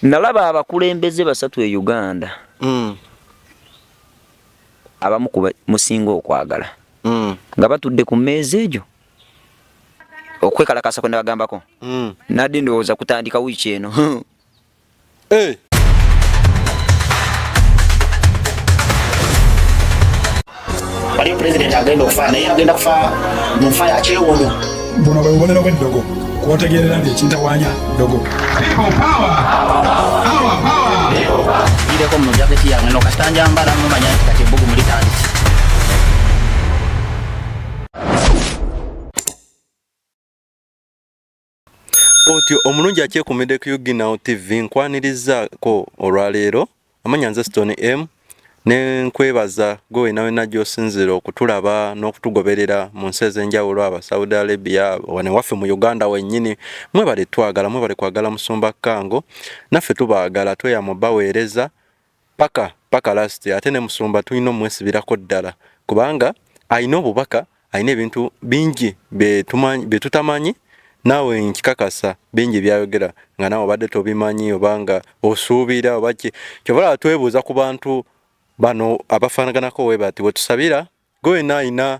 Nalaba abakulembeze basatu e Uganda abamu ku musinga okwagala nga batudde ku mmeeza egyo okwekalakasa kwe nabagambako nadde ndowooza kutandika wiiki eno. Hey. Waliyo pulezidenti agenda okufa, naye agenda kufa mu nfa ya kyewuunyo. Buno bwe bubonero bw'eddogo kwotegeerera nti ekintawaanya ddogo. Gireko mu jaketi yange no kasita njambala mumanya nti kati ebbugumu litandise. Otyo omulungi akyekumidde ku UG Now TV, nkwanirizaako olwaleero. Amanya nze Stone M, ne nkwebaza gwe wena wena gy'osinziira okutulaba n'okutugoberera mu nsi ez'enjawulo, aba Saudi Arabia, wano ewaffe mu Uganda wennyini. Mwebale twagala, mwebale kwagala Musumba Kango, naffe tubaagala, tweyama obaweereza paka paka last. Ate ne Musumba tulina omwesibirako ddala kubanga alina obubaka, alina ebintu bingi bye tutamanyi. Naawe nkikakasa bingi byayogera nga naawe obadde tobimanyi oba nga osuubira oba ki. Kyova olaba twebuuza ku bantu bano abafaanaganako we bati, wetusabira gwe wenna alina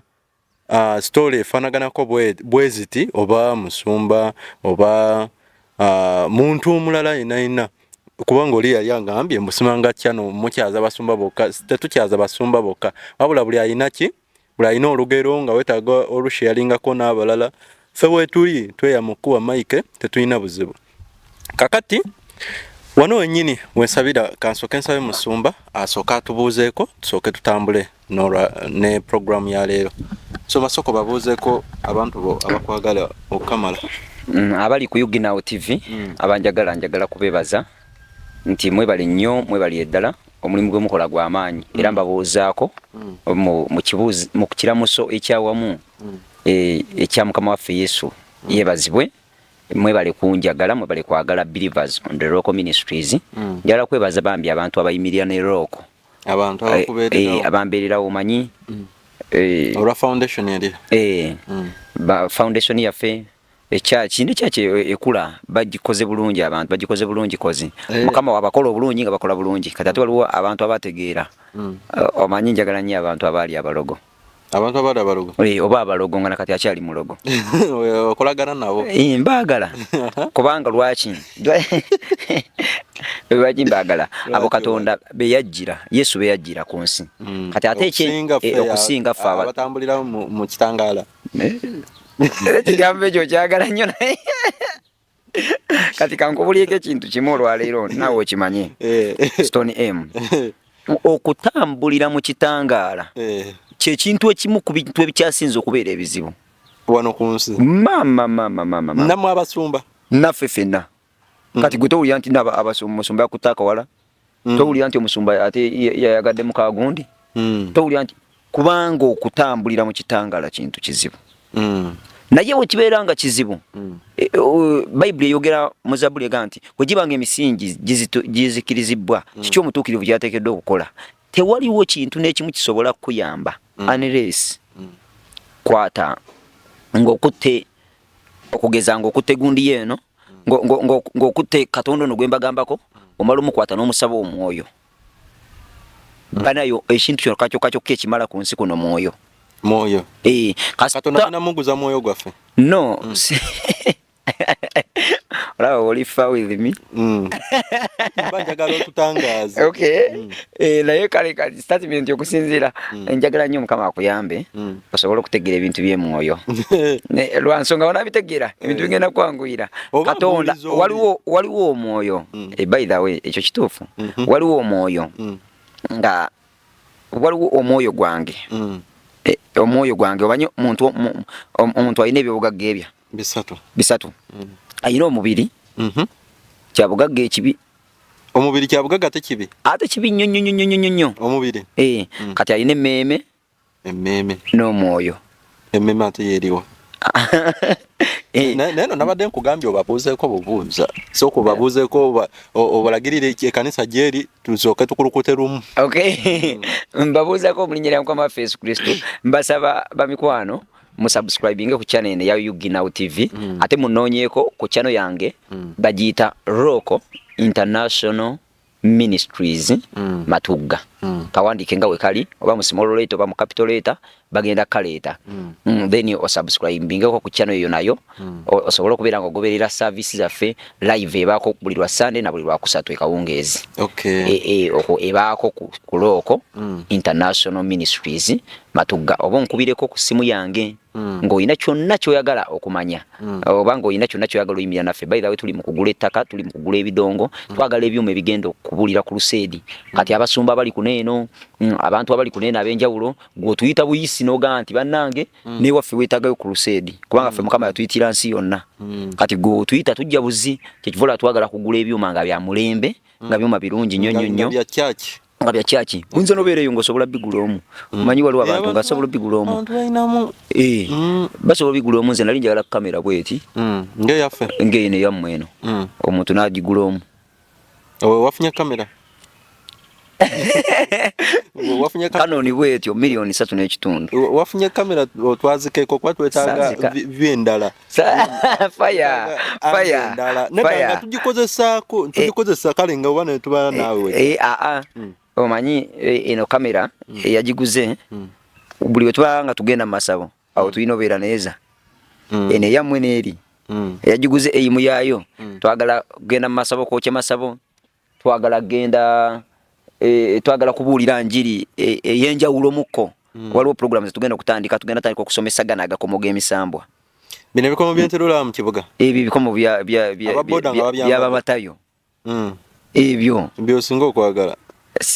story efaanaganako bweziti, oba musumba oba muntu omulala yenna yenna, kubanga oli yali agambye mbusimanga kyano mukyaza basumba bokka. Tetukyaza basumba bokka, wabula buli alina ki, buli alina olugero nga wetaaga olusharingako n'abalala, ffe weetuli tweyama okukuwa mike, tetulina buzibu. Kakati wano wennyini wensabira, kansooke nsabe musumba asooke atubuuzeeko, tusooke tutambule ne programu ya leero. So basooka babuuzeeko abantu bo abakwagala okukamala. Abali ku UG Now TV abanjagala, njagala kubebaza nti mwebale nnyo, mwebali eddala omulimu gwe mukola gwa maanyi, era mbabuuzaako mu kiramuso ekyawamu ekya Mukama waffe Yesu yeebazibwe. Mwebale kunjagala, mwebale kwagala Believers on the Rock Ministries. Njagala kwebaza bambi abantu abayimirira ne Rock, abantu abakubeererawo, abambeererawo omanyi. Olwa foundation eri. Ba foundation yaffe ekyaki ne kyaki ekula bagikoze bulungi, abantu bagikoze bulungi kozi. Mukama wabakola obulungi nga bakola bulungi. Kati ate waliwo abantu abategeera. Omanyi njagala nnyo abantu abaali abalogo. Abantu abaali abalogo? Oba abalogo nga nakati akyali mulogo. Okolagana nabo? Mbaagala. Kubanga lwaki? Lwaki mbaagala? Abo Katonda beyajjira, Yesu beyajjira ku nsi. Kati ate okusinga ffe abatambulira mu kitangaala. Ekigambo ekyo kyagala nnyo, naye kati kankubulyeko ekintu kimu olwaleero naawe okimanye. Stone M, okutambulira mu kitangaala kyekintu ekimu ku bintu ebikyasinze okubeera ebizibu wano ku nsi. Mama mama mama. Nammwe abasumba? Naffe ffenna. Kati gwe towulira nti omusumba yakutte akawala? Towulira nti omusumba ate yayagadde mukagundi? Towulira nti kubanga okutambulira mu kitangaala kintu kizibu. Naye bwe kibeera nga kizibu, Bayibuli eyogera mu Zabbuli ega nti bwe giba nga emisingi gizikirizibwa, kiki omutuukirivu gy'ateekeddwa okukola? Tewaliwo kintu n'ekimu kisobola kukuyamba unless kwata ng'okutte, okugeza ng'okutte gundi eno, ng'okutte Katonda ono gwe mbagambako, omala omukwata n'omusaba omwoyo. Banayo ekintu kyokka kyokka kyokka ekimala ku nsi kuno mwoyo. Mwoyo. Katonda tunamuguza mwoyo gwaffe? No. Olaba oli fa with me. Mba njagala otutangaaze. Okay. Naye kale kati statement okusinziira, njagala nnyo Mukama akuyambe osobole okutegeera ebintu by'emwoyo. Lwa nsonga wanaabitegeera ebintu bigenda kwanguyira. Katonda waliwo omwoyo. By the way, ekyo kituufu. Waliwo omwoyo nga waliwo omwoyo gwange. Omwoyo gwange omanyi omuntu alina ebyobugagga ebya bisatu. Bisatu. Alina omubiri, kyabugagga ekibi. Omubiri kyabugagga ate kibi? Ate kibi nnyo nnyo nnyo nnyo nnyo. Omubiri. Kati alina emmeeme. Emmeeme. N'omwoyo. Emmeeme ate yeeriwa? Naye no nabadde nkugambye obabuuzeeko bubuuza. Sooka obabuuzeeko, obalagirire ekkanisa gy'eri, tusooke tukulukute lumu. Okay. Mbabuuzaako mu linnya lya Mukama waffe Yesu Kristo. Mbasaba bamikwano musubscribinge ku channel eno eya UG Now TV, ate munoonyeeko ku channel yange bagiyita Rock International Ministries Matugga. Kawandiike nga wekali, oba mu small letter oba mu capital letter, bagenda kaleeta. Then osubscribingeko ku channel eyo nayo, osobola okubeera nga ogoberera service zaffe live, ebaako buli lwa Sunday na buli lwakusatu ekawungeezi. Okwo ebaako ku Looko International Ministries Matugga, oba onkubireko ku simu yange ng'olina kyonna ky'oyagala okumanya, oba ng'olina kyonna ky'oyagala oyimirira naffe. By the way, tuli mu kugula ettaka, tuli mu kugula ebidongo, twagala ebyuma ebigenda okubuulira ku crusade. Kati abasumba abali kuno eno, abantu abali kuno eno ab'enjawulo, gw'otuyita buyisi n'ogamba nti bannange, newaffe weetaagayo ku crusade, kubanga ffe Mukama yatuyitira nsi yonna. Kati gwe otuyita, tujja buzi. Kyekivula twagala kugula ebyuma nga bya mulembe, nga byuma birungi nnyo nnyo nnyo. Bya church. Nga bya kyaki, oyinza nobeera eyo ng'osobola bigula omu. Omanyi waliwo abantu nga asobola obigula omu. Abantu balinamu. Basobola obigula omu. Nze nali njagala kamera bweti. Ngeyaffe. Ng'eno eyammwe eno, omuntu n'agigula omu. Owe wafunye kamera, wafunye Canon bwetyo, 3.5 miliyoni. Wafunye kamera otwazikeko, kuba twetaaga Sanzika. vyendala. Faya faya. Nedda, nga tugikozesaako, tugikozesa kale nga oba netubala naawe. Aa, omanyi eno kamera eyagiguze, buli we tuba nga tugenda mu masabo awo tulina obeera neeza eno eyammwe n'eri eyagiguze eyimu yaayo. Twagala kugenda mu masabo, kwokya masabo, twagala genda, twagala kubuulira njiri ey'enjawulo mukko. Waliwo program zetugenda okutandika, tugenda tandika okusomesa gano agakomo g'emisambwa. Bino ebikomo byenterula mu kibuga? Ebyo ebikomo Ababoda nga babyambadde. byabamatayo ebyo. Byosinga okwagala?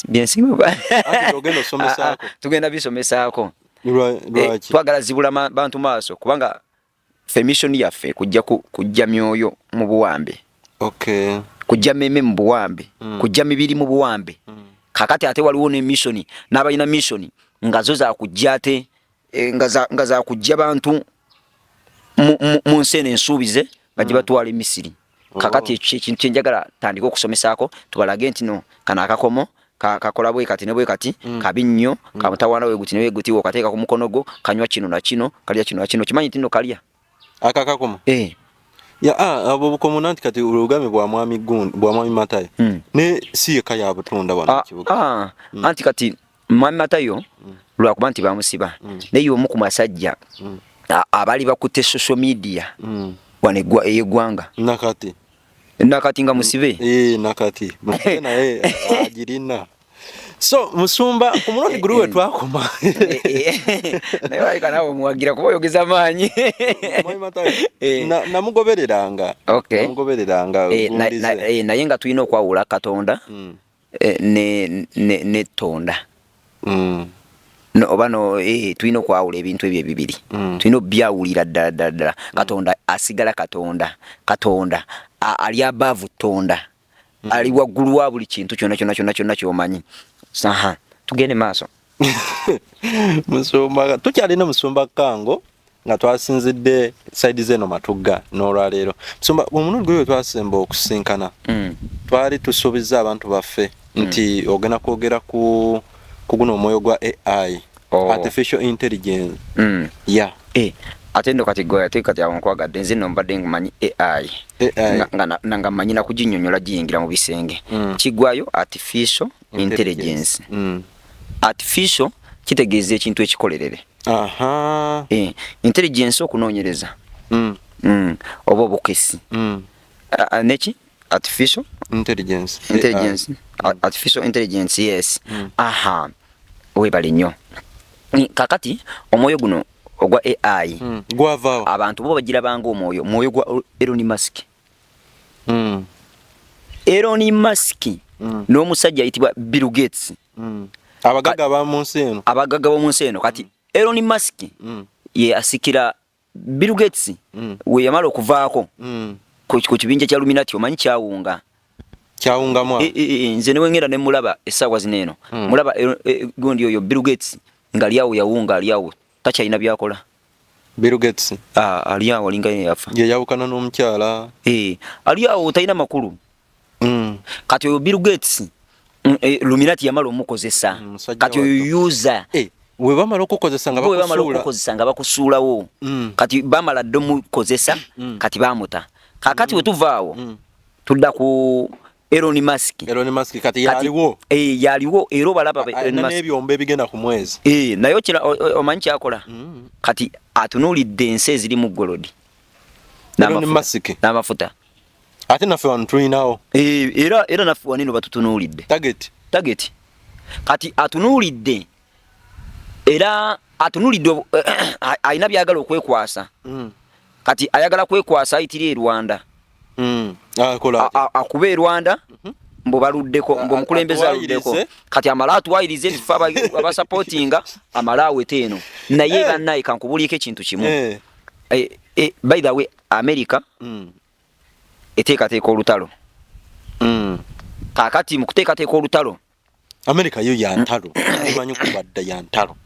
Byensinga. Anti ogenda osomesaako. Tugenda bisomesaako. Lwaki? Twagala zibula bantu maaso, kubanga ffe mission yaffe kujja myoyo mu buwambe, kujja meme mu buwambe, kujja mibiri mu buwambe. Kakati ate waliwo ne mission n'abalina mission nga zo zakujja ate nga zakujja bantu mu nsi eno ensuubize, nga gye batwala e Misiri. Kakati ekyo ekintu kyenjagala tandika okusomesaako, tubalage nti no kano akakomo kakola bwe kati ne bwe kati, kabi nnyo, kamutawaana we guti ne we guti, okateeka ku mukono gwo, kanywa kino na kino, kalya kino na kino, kimanyi nti nno kalya. Akakakomo? Eh. Ya, abo bukomo nanti kati olugame bwa mwami gundi, bwa mwami Matayo. Ne si yekka yabutunda wano mu kibuga. Anti kati mwami Matayo lwakuba nti bamusiba, naye omu ku masajja abaali bakutte social media wano ey'eggwanga. Nakati. Nakati nga musibe. Nakati musibe, naye agirina. So musumba, ku mulundi guli we twakoma. Naye waleka naawe omuwagira, kuba oyogeza amaanyi. Mwami Matayo, namugobereranga. Namugobereranga gundi ze. Naye nga tulina okwawula Katonda ne tonda. No, oba no, tulina okwawula ebintu ebyo ebibiri. Tulina obyawulira ddala ddala ddala. Katonda asigala Katonda. Katonda ali above tonda, ali waggulu wa buli kintu kyonna kyonna kyonna kyonna kyomanyi. Saha tugende maaso. Musumba, tukyalina musumba Kango nga twasinzidde side zeno Matugga n'olwaleero. Musumba, omulundi gwe twasemba okusinkana, twali tusuubiza abantu baffe nti ogenda kwogera ku guno omwoyo gwa AI, artificial intelligence. Ya. Ate nno kati gwe, ate kati awo nkwagadde. Nze nno mbadde nkumanyi AI. AI. Nga mmanyi nakuginnyonnyola, giyingira mu bisenge. Kiggwayo artificial intelligence. Artificial kitegeeza ekintu ekikolerere. Intelligence okunoonyereza. Oba obukesi. Neki artificial intelligence. Intelligence. AI. Artificial intelligence, yes. Aha, webale nnyo. Kakati omwoyo guno ogwa AI Gwavaawo. abantu bo bagirabanga omwoyo mwoyo gwa Elon Musk. Elon Musk n'omusajja ayitibwa Bill Gates. Abagagga ba mu nsi eno. Abagagga b'omu nsi eno. Kati Elon Musk ye asikira Bill Gates. We yamala okuvaako ku kibinja kya Illuminati, omanyi kyawunga. Kyawungamu awo. Nze ne wengenda ne mulaba essaawa zino eno, mulaba gundi oyo Bill Gates nga ali awo yawunga, ali awo takyalina byakola. Bill Gates. Ah, ali awo alinga ye yafa. Ye yawukana n'omukyala. Ali awo talina makulu. Kati oyo Bill Gates, Illuminati yamala omukozesa. Musajja Kati oyo wattu. user. We bamala okukozesa nga Bo bwe bamala bakusuula. okukozesa nga bakusuulawo. Kati bamala dde omukozesa, kati bamuta. Kakati we tuva awo, tudda ku Elon Musk. Elon Musk kati yaliwo. Yaliwo era obalaba Elon Musk n'ebyombo ebigenda ku mwezi. Naye omanyi kyakola? Kati atunuulidde ensi ezirimu gold. Elon Musk n'amafuta. Ate naffe wano tulinawo. Era naffe wano batutunuulidde. Target. Kati atunuulidde era atunuulidde alina byagala okwekwasa. Kati ayagala kwekwasa ayitira e Rwanda. Akuba e Rwanda mbu baluddeko, mbu omukulembeze aluddeko. Kati amala atuwayirize nti ffe abasupportinga amala awete eno. Naye bannaye kankubuulireko ekintu kimu. By the way, America eteekateeka olutalo. Kaakati mu kuteekateeka olutalo, America yo ya ntalo. Emanyi kubadda ya ntalo.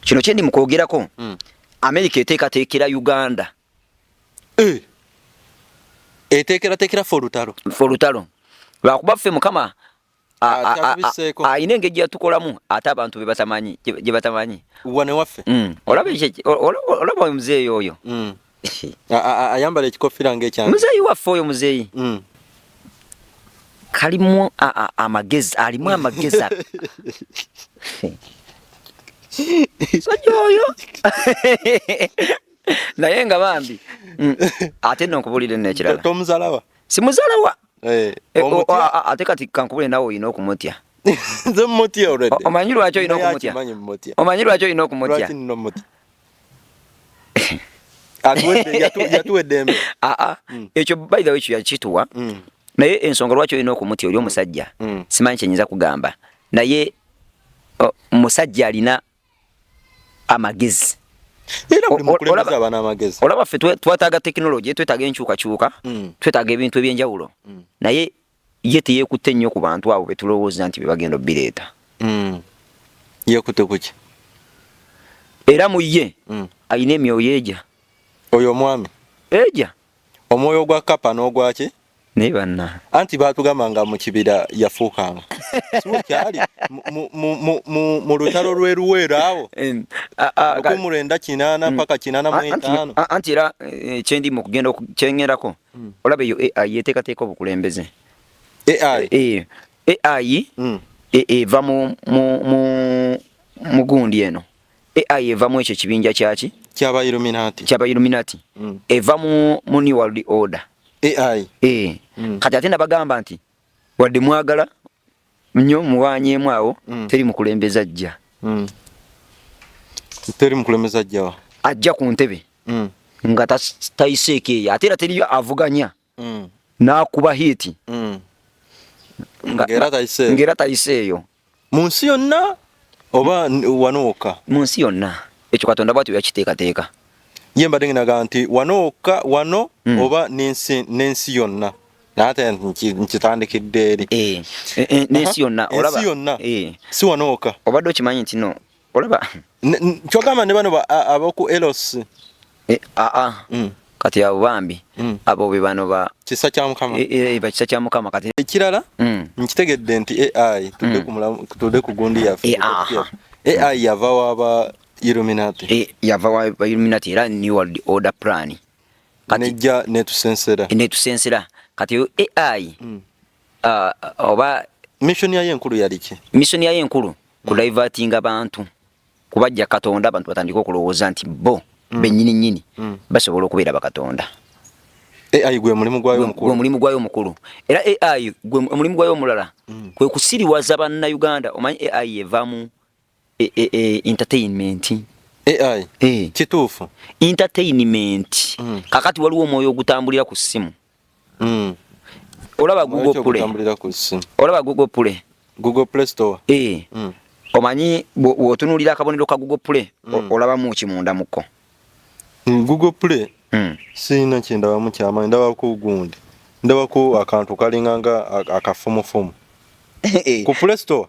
Kino kye ndi mu kwogerako, America eteekateekera Uganda. Eteekerateekera ffe olutalo. Ffe olutalo. Lwakuba ffe Mukama alina engeri gye yatukolamu ate abantu be batamanyi, gye batamanyi. Wane waffe. Olaba oyo muzeeyi oyo. Ayambala ekikofiira ng'ekyange. Muzeeyi waffe oyo muzeeyi. Kalimu amagezi, alimu amagezi. Sajja oyo. Naye nga bambi. Ate nno nkubuulire nno ekirala. Tomuzalawa? Simuzalawa. Ate kati kankubule nawe olina okumutya. Nze mmutya already. Omanyi lwaki olina okumutya? Omanyi lwaki olina okumutya? Lwaki nno mmutya? Yatuwa eddembe. Ekyo by the way ekyo yakituwa. Naye ensonga lwaki olina okumutya oli omusajja. Simanyi kye nnyinza kugamba. Naye musajja alina amagezi. Era buli mukulembeze aba n'amagezi. Olaba ffe twetaaga tekinologi, twetaaga enkyukakyuka, twetaaga ebintu eby'enjawulo. Naye ye teyeekutte nnyo ku bantu abo be tulowooza nti be bagenda obbireeta. Yeekutte ku ki? Era mu ye alina emyoyo egya. Oyo omwami? Egya. Omwoyo gwa kapa n'ogwaki? Naye banna. Anti baatugamba nga mu kibira yafuukanga. Si kyali mu lutalo lw'e Luweero awo. 1980 paka 85. Anti era kyendi mu kugenda kyengerako. Olaba eyo AI yeteekateeka obukulembeze. AI? AI eva mu gundi eno. AI eva mu ekyo ekibinja kyaki? Kyaba Illuminati. Kyaba Illuminati. Eva mu New World Order. AI. Kati ate nabagamba nti wadde mwagala nnyo muwaanyeemu awo, teri mukulembeze ajja. Teri mukulembeze ajja wa? Ajja ku ntebe. Nga tayiseeko eyo. Ate era teriyo avuganya. N'akuba hit. Ng'era tayiseeyo. Mu nsi yonna oba wano wokka? Mu nsi yonna. Ekyo Katonda bw'atyo yakiteekateeka. Ye mbadde nginaga nti wano wokka wano oba n'ensi yonna. Naye nkitandikidde eri. N'ensi yonna. Ensi yonna. Si wano wokka. Obadde okimanyi nti no olaba. Kyogamba ne bano ab'oku Eros. Kati abo bambi abo be bano ba Kisa kya Mukama. Ba kisa kya Mukama kati. Ekirala nkitegedde nti AI tudde ku gundi yaffe. AI yava wa ba Illuminati. Yava wa ba Illuminati era New World Order plan. Kati nejja netusensera. Netusensera. Kati AI oba mission yayo enkulu yali ki? Mission yayo enkulu ku divertinga abantu. Kubajja Katonda abantu batandika okulowooza nti bo bennyini nnyini basobola okubeera bakatonda. AI gwe mulimu gwayo omukulu. Gwe mulimu gwayo omukulu. Era AI gwe mulimu gwayo omulala kwe kusiriwaza bannayuganda. Omanyi AI eva mu entertainment. AI kituufu. Entertainment. Kakati waliwo omwoyo ogutambulira ku ssimu. Olaba Google Play. Olaba Google Play. Google Play Store. Omanyi bw'otunuulira akabonero ka Google Play olabamu ki munda mukko? Google Play sirina kye ndabamu kyamaanyi, ndabako gundi. Ndabako akantu kalinga nga akafumufumu. Ku Play Store?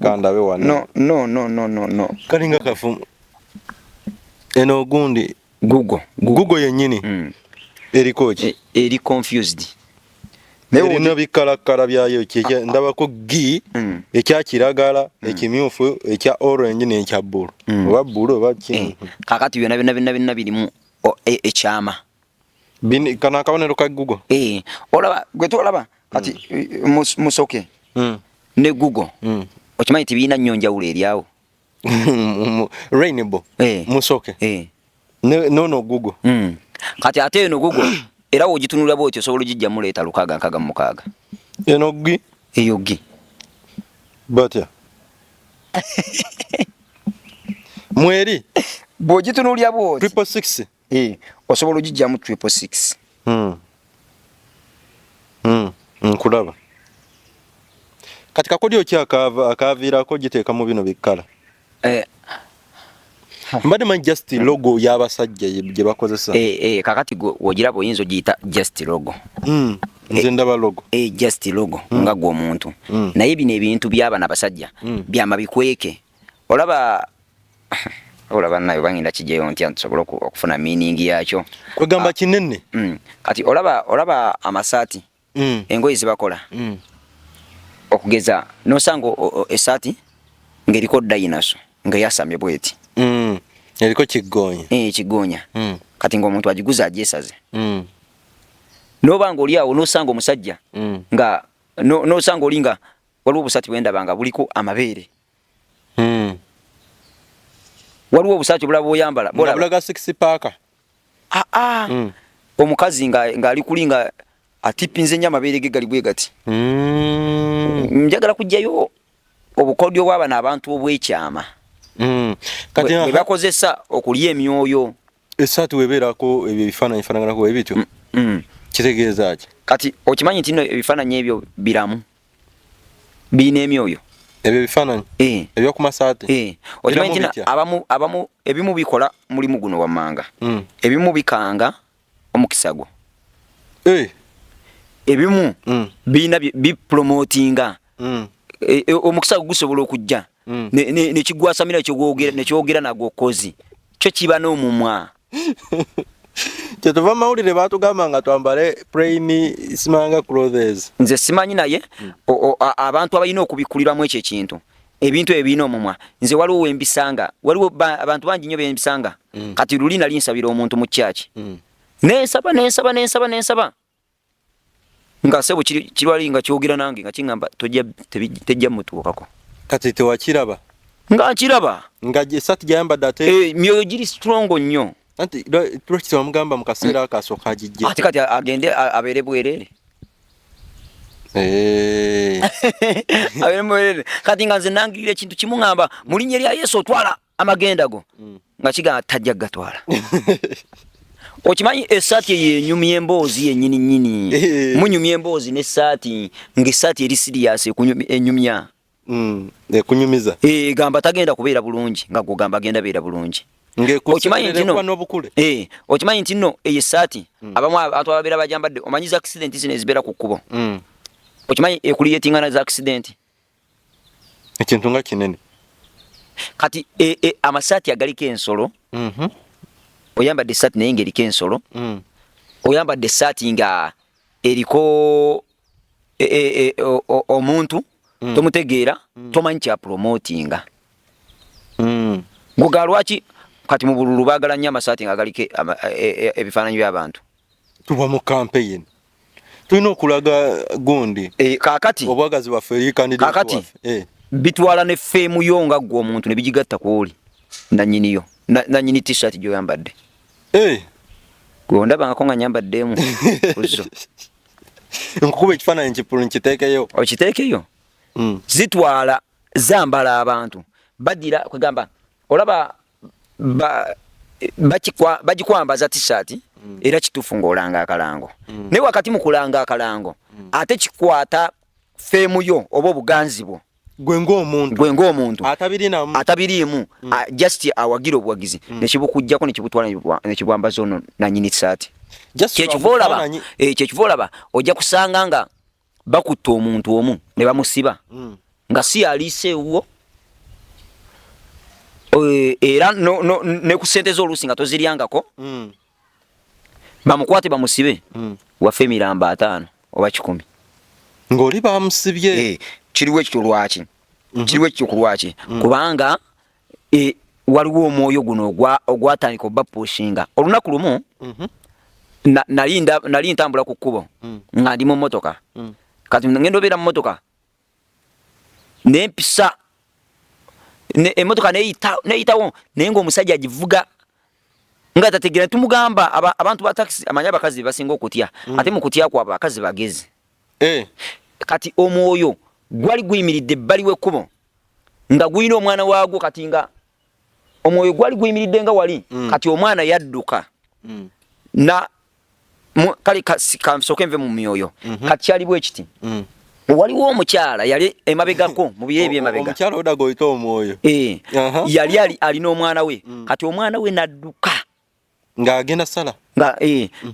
Kandabe wano. No. Kalinga kafumu. Eno gundi. Google. Google yennyini. Eriko ki? Eri confused. Erina bikalakala byayo ndabako G ekya kiragala, ekimyufu, ekya orange n'ekya bbulu. Oba bbulu oba ki. Kaakati byonna byonna byonna byonna birimu ekyama. Kano akabonero ka Google. Olaba gwe tolaba Kati musoke ne Google okimanyi tibirina nnyo njawulo eryawo. Rainbow musoke nono Google. Kati ate eno Google era wogitunula bwotyo osobola ogijjamu leeta 666. Eno gi? Eyo gi. Batya? Mweri? Bw'ogitunulira bw'oti. 666. Osobola ogijjamu 666. Nkulaba. Kati kakodyo ki akaaviirako giteeka mu bino bikkala? Mbadde manyi just logo y'abasajja gye bakozesa. Kakati w'ogiraba oyinza ogiyita just logo. Nze ndaba logo. Just logo nga gwe omuntu. Naye bino ebintu by'abana abasajja byama bikweke. Olaba nayo bangenda kijeyo ntya ntusobola okufuna meaning yakyo. Kwegamba kinene. Kati olaba amasaati engoye zibakola. Okugeza nosanga esaati ng'eriko dinosaur nga yasamye bweti. Eriko kigonya. Kigonya. Kati ng'omuntu agiguza agyesaze. N'oba ng'oli awo n'osanga omusajja nga n'osanga oli nga waliwo obusaati bwendaba nga buliko amabeere. Waliwo obusaati obulala bw'oyambala. Bulaga six pack. Omukazi ng'ali kuli nga atipinze nnyo amabeere ge gali bwe gati. Njagala kuggyayo obukodyo bw'abano abantu obw'ekyama. Kati bwe bakozesa okulya emyoyo. Esaati webeerako ebyo ebifaananyi faanaganako ebityo. Kitegeeza ki? Kati okimanyi nti nno ebifaananyi ebyo biramu. Birina emyoyo. Ebyo ebifaananyi? Eby'oku masaati? Okimanyi nti abamu ebimu bikola mulimu guno wammanga. Ebimu bikanga omukisa gwo. Ebimu birina bipromotinga. Omukisa gwo gusobola okujja. Nekigwasamira nekyogera nagwo kozi. Kyo kiba n'omumwa. Kyetuva mawulire baatugamba nga twambale plain simanga clothes. Nze simanyi naye abantu abalina okubikuliramu ekyo ekintu. Ebintu ebyo birina omumwa. Nze waliwo wembisanga, waliwo abantu bangi nnyo bembisanga. Kati luli nali nsabira omuntu mu church. Nensaba nensaba nensaba nensaba. Nga sebo kirwali nga kyogera nange nga kingamba tojja tejja mutuukako. Kati tewakiraba? Nga nkiraba. Nga esaati gy'ayambadde ate myoyo giri strong nnyo. Anti lwaki tewamugamba mu kaseera akasooka agijje? Ate kati agende abeere bwereere. Abeere bwereere. Kati nga nze nangirira ekintu kimu ŋŋamba mu linnya lya Yesu otwala amagenda go. Nga kigamba tajja gatwala. Okimanyi essaati eyo enyumya emboozi yennyini nnyini. Munyumya emboozi n'essaati ng'essaati eri serious enyumya. Ekunyumiza. Gamba tagenda kubeera bulungi nga gw'ogamba agenda beera bulungi. Okimanyi nti nno eyo essaati abamu abantu ababeera bajambadde omanyi za accident zino ezibeera ku kkubo. Okimanyi ekuliyetingana za accident. Ekintu nga kinene. Kati amasaati agaliko ensolo. Oyambadde essaati naye ng'eriko ensolo. Oyambadde essaati nga eriko omuntu tomutegeera tomanyi kya promotinga. Gwe lwaki kati mu bululu baagala nnyo amasaati nga galiko ebifaananyi by'abantu. Tuba mu campaign. Tulina okulaga gundi. Kaakati obwagazi bwaffe eri candidate waffe. Bitwala ne fame yo nga ggwe omuntu ne bigigatta kw'oli nannyiniyo nannyini t-shirt gy'oyambadde. Gwe ondabangako nga nyambaddemu kuzo. Nkukuba ekifaananyi nkiteekeyo. Okiteekeyo? Zitwala zambala abantu bagira kugamba olaba bagikwambaza t-shirt era kituufu ng'olanga akalango. Naye wakati mu kulanga akalango ate kikwata fame yo oba obuganzi bwo. Gwe ng'omuntu. Gwe ng'omuntu. Atabirinamu. Atabiriimu. Just awagira obuwagizi. Ne kibukuggyako ne kibutwala ne kibwambaza ono nannyini saati. Kyekiva olaba ojja kusanga nga bakutta omuntu omu ne bamusiba. Nga si aliise ewuwo. Era ne ku ssente z'oluusi nga toziryangako. Bamukwate bamusibe. Waffe emirambo 5 oba 10. Ng'oli bamusibye. Kiriwo ekyo lwaki? Kiriwo ekyo ku lwaki? Kubanga waliwo omwoyo guno ogwatandika obapushinga. Olunaku lumu nali ntambula ku kkubo nga ndi mu mmotoka. Kati ngenda obeera mu motoka nempisa emotoka neyitawo, naye ngaomusajja agivuga nga tategeera. Tumugamba abantu ba taxi, amanyi abakazi basinga okutya. Ate mu kutya kwabwe abakazi bagezi. Kati omwoyo gwali guyimiridde ebbali w'ekkubo nga gulina omwana waagwo. Kati nga omwoyo gwali guyimiridde nga wali, kati omwana yadduka na kale kansooke nve mu myoyo. Kati kyali bwe kiti, waliwo omukyala yali emabegako mu biro ebyemabega. Omukyala odaga oyita omwoyo. Eh, yali alina omwana we. Kati omwana we nadduka ng'agenda sala nga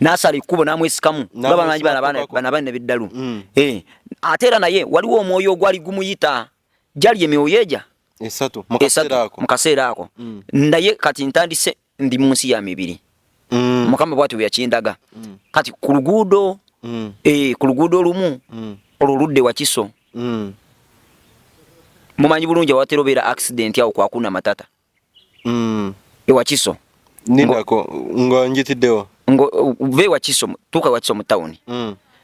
n'asala ekkubo n'amwesikamu nga bamanyi bano abaana b'eddalu. Ate era naye waliwo omwoyo ogwali gumuyita, gyali emyoyo egya esatu mu kaseera ako. Naye kati ntandise ndi mu nsi ya mibiri. Mukama bwati bwe yakindaga. Kati ku luguudo, ku luguudo olumu olwo ludde Wakiso, mumanyi bulungi awatera obeera accident awo kwakuna matata, ewakiso. Nindako nga njitiddewo. Va ewakiso, tuuka ewakiso mu tawuni.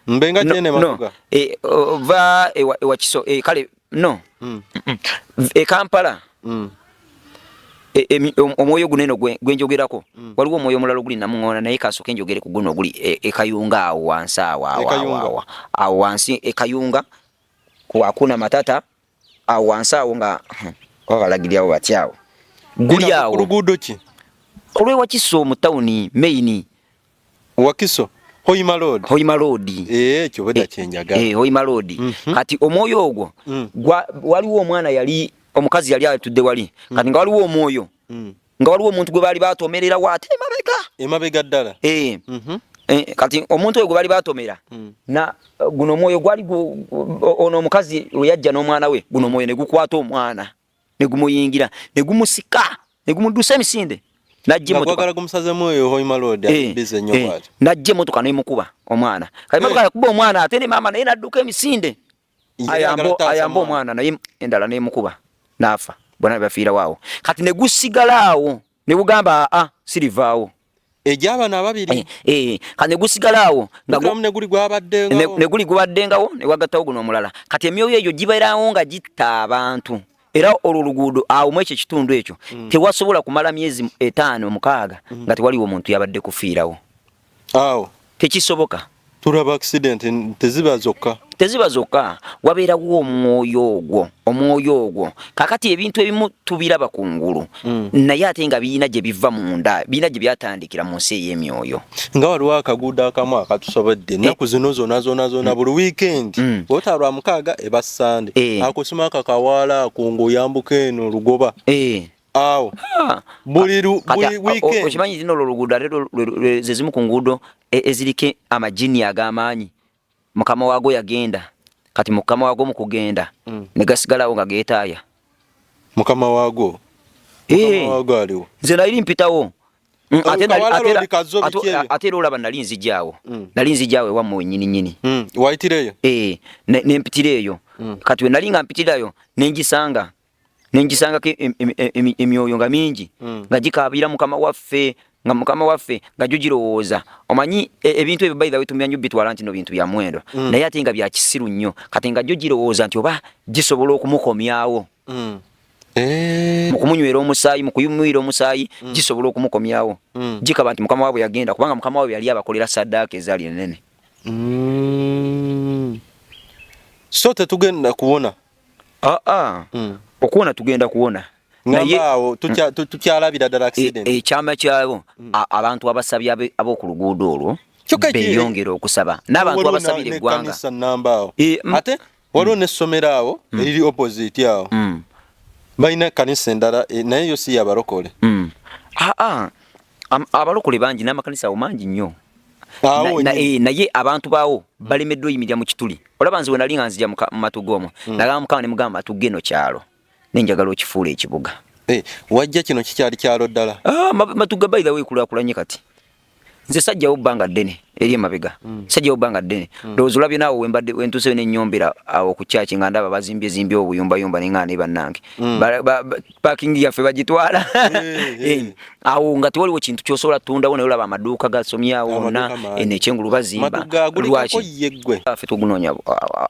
Mbenga kyene matuga. Va ewakiso, kale no, e Kampala. Omwoyo guno eno gwenjogerako, waliwo omwoyo omulala oguli Namuŋoona, naye kasooke njogere ku guno oguli Ekayunga awo wansi awo awo awo wansi Ekayunga kwakuna matata awo wansi awo nga babalagirirawo batya awo guli awo. Luguudo ki? Olwewakiso mu tawuni main. Wakiso Hoima Road. Hoima Road. Ekyo bwedda kyenjagala. Hoima Road. Kati omwoyo ogwo waliwo omwana, yali omukazi yali atudde wali. Kati nga waliwo omwoyo, nga waliwo omuntu gwe baali batomererawo ate emabega. Emabega ddala. Kati omuntu oyo gwe baali batomera na guno omwoyo gwali ono omukazi we yajja n'omwana we, guno omwoyo ne gukwata omwana ne gumuyingira ne gumusika ne gumuddusa emisinde, najja emotoka gumusazemu eyo Hoima Road. Busy nnyo bw'atyo. Najja emotoka nemukuba omwana. Kati emotoka yakuba omwana, ate ne maama naye nadduka emisinde ayambe omwana, naye endala nemukuba n'afa, bonna ne bafiirawo awo. Kati ne gusigala awo ne gugamba, aa, sirivaawo. Egy'abano ababiri. Kati ne gusigala awo. Ne guli gwabaddengawo. Ne guli gubaddengawo, ne wagattawo guno omulala. Kati emyoyo egyo gibeerawo nga gitta abantu, era olwo oluguudo awo mu ekyo ekitundu ekyo tewasobola kumala myezi 5, 6 nga tewaliwo omuntu yabadde kufiirawo. Awo. Tekisoboka. Tulaba accident teziba zokka. Teziba zokka, wabeerawo omwoyo ogwo, omwoyo ogwo. Kakati ebintu ebimu tubiraba ku ngulu, naye ate nga birina gye biva munda, birina gye byatandikira mu nsi ey'emyoyo. Nga waliwo akaguudo akamu akatusobodde ennaku zino zona zona zona, buli weekend, ota lwa mukaaga eba Sande, akusima akakawaala ako ng'oyambuka eno Lugoba, awo buli weekend. Okimanyi zino olwo oluguudo ate ze zimu ku nguudo eziriko amajini ag'amaanyi. Mukama waago yagenda, kati mukama waago mu kugenda ne gasigalawo nga geetaaya. Mukama waago? Mukama waago aliwo? Nze nali mpitawo. Ate era olaba nali nzijaawo, nali nzijaawo ewammwe wennyini nnyini. Wayitireyo? Nempitira eyo. Kati we nali nga mpitirayo nengisanga, nengisangako emyoyo nga mingi nga gikaabira mukama waffe, nga mukama waffe nga gyo girowooza. Omanyi ebintu ebyo, by the way, tumya bitwala nti no bintu bya muwendo, naye ate nga bya kisiru nnyo. Kati nga gyo girowooza nti oba gisobola okumukomyawo mu kumunywera omusaayi, mu kuyumwira omusaayi, gisobola okumukomyawo. Gikaba nti mukama waabwe yagenda, kubanga mukama waabwe yali abakolera saddaaka ezaali enene. So tetugenda kuwona? Aa, okuwona tugenda kuwona. Naye awo tukyalabira ddala accident. Ekyama kyabo, abantu abasabye ab'oku luguudo olwo beyongera okusaba n'abantu abasabira eggwanga. Namba awo, ate waliwo n'essomero awo eriri opposite awo, balina ekkanisa endala, naye yo si yabalokole. Aa, abalokole bangi n'amakanisa awo mangi nnyo, naye abantu baawo balemeddwa oyimirira mu kituli. Olaba nze we nali nga nzija mu Matuga omwo, nagamba Mukama, ne mugamba, Matuga eno kyalo, nenjagala okifuula ekibuga. Wajja kino kikyali kyalo ddala? Matuga, by the way, kulaakulanye kati. Nze sajjawo bbanga ddene eri emabega. Sajjawo bbanga ddene. Ndowooza olabye naawe wembadde wentuuse n'ennyombera awo ku kyaki nga ndaba bazimbye zimbye obuyumbayumba ne ŋŋaana bannange. Parking yaffe bagitwala. Awo nga tewaliwo kintu ky'osobola kutundawo naye olaba amaduuka gasomyawo wonna eno ekyengulu bazimba. Lwaki? Ffe tugunoonya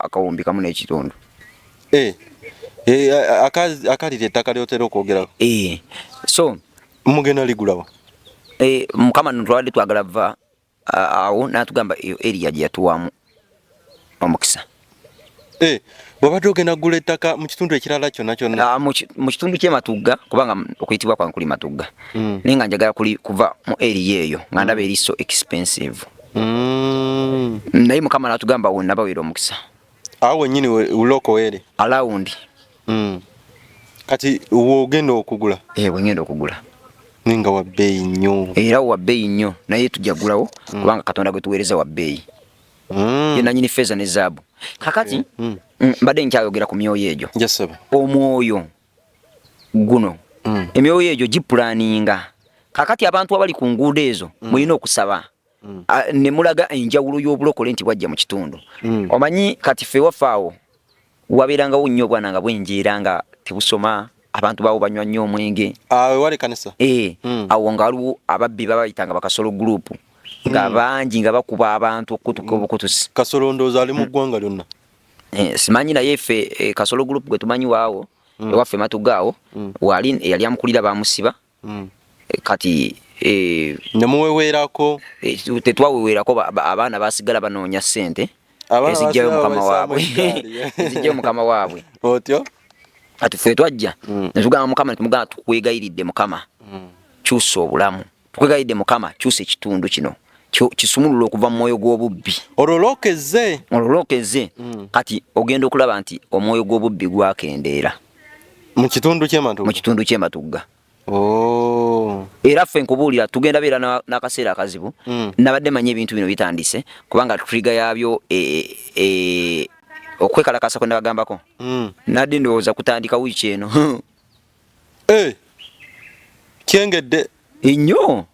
akawumbi kamu n'ekitundu. Akalira ettaka ly'otera okwogerako. So mugenda ligulawa? Mukama nno twabadde twagala va awo n'atugamba eyo area gye yatuwaamu omukisa. Bw'obadde ogenda kugula ettaka mu kitundu ekirala kyonna kyonna? Mu kitundu ky'e Matugga, kubanga okuyitibwa kwange kuli Matugga. Naye nga njagala kuva mu area eyo nga ndaba eri so expensive. Naye Mukama n'atugamba awo nabaweera omukisa. Awo wennyini loko eri? Around. Kati w'ogenda okugula? Bwe ngenda okugula. Naye nga wa bbeeyi nnyo. Era wa bbeeyi nnyo, naye tujja kugulawo kubanga Katonda gwe tuweereza wa bbeeyi. Ye nannyini ffeeza ne zaabu. Kakati mbadde nkyayogera ku myoyo egyo. Omwoyo guno, emyoyo egyo gipulaninga. Kakati abantu abali ku nguudo ezo mulina okusaba. Ne mulaga enjawulo y'obulokole nti bwajja mu kitundu. Omanyi kati ffe waffe awo wabeerangawo nnyo obwana nga bwenjeera nga tebusoma, abantu baawo banywa nnyo omwenge. Awo wali kanisa? Awo nga waliwo ababbi babayitanga bakasolo group nga bangi nga bakuba abantu okutuka obukutusi. Kasolo ndowooza ali mu ggwanga lyonna. Simanyi naye ffe Kasolo group gwe tumanyi waawo ewaffe Matugga awo wali eyali amukulira bamusiba. Kati ne muweweerako? Tetwaweweerako, abaana basigala banoonya ssente ezijjayo mukama waabwe. Ezijjayo mukama waabwe. Otyo? Kati ffe twajja ne tugamba Mukama, ne tumugamba tukwegayiridde Mukama, kyusa obulamu. Tukwegayiridde Mukama, kyusa ekitundu kino. Kisumulula okuva mu mwoyo gw'obubbi. Olwolookezze. Olwolookezze. Kati ogenda okulaba nti omwoyo gw'obubbi gwakendeera. Mu kitundu ky'e Matugga? Mu kitundu ky'e Matugga. Era ffe nkubuulira tugenda beera n'akaseera akazibu. Nabadde manyi ebintu bino bitandise kubanga trigger yaabyo okwekalakasa kwe nabagambako. Nadde ndowooza kutandika wiiki eno. Kyengedde. Ennyo.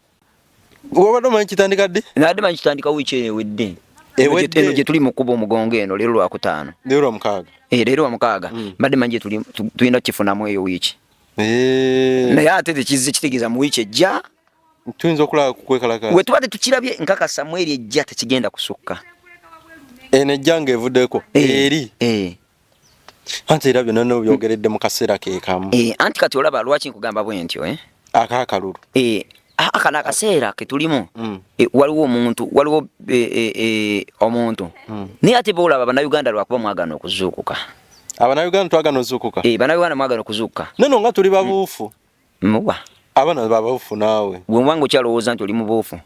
Wabadde omanyi kitandika ddi? Nabadde manyi kitandika wiiki eno ewedde. Eno gye tuli mu kkuba omugongo eno leero Lwakutaano. Leero Lwamukaaga. Leero Lwamukaaga. Mbadde manyi gye tulina kukifunamu eyo wiiki. Naye ate tekizze kitegeeza mu wiiki ejja. Tuyinza okulaba ku kwekalakaasa. We tuba tetukirabye nkakasa mu eri ejja tekigenda kusukka. Eno ejja ng'evuddeko. Eri. Anti era byonna n'obyogeredde mu kaseera ke kamu. Anti kati olaba lwaki nkugamba bwe ntyo, Ak'akalulu. Akano akaseera ke tulimu. Waliwo omuntu, waliwo omuntu. Naye ate bw'olaba Bannayuganda lwakuba mwagaana okuzuukuka. Abannayuganda twagaana okuzuukuka? Bannayuganda mwagaana okuzuukuka. Nno nga tuli babuufu. Muba. Abaana babuufu naawe. Gwe obanga okyalowooza nti oli mubuufu.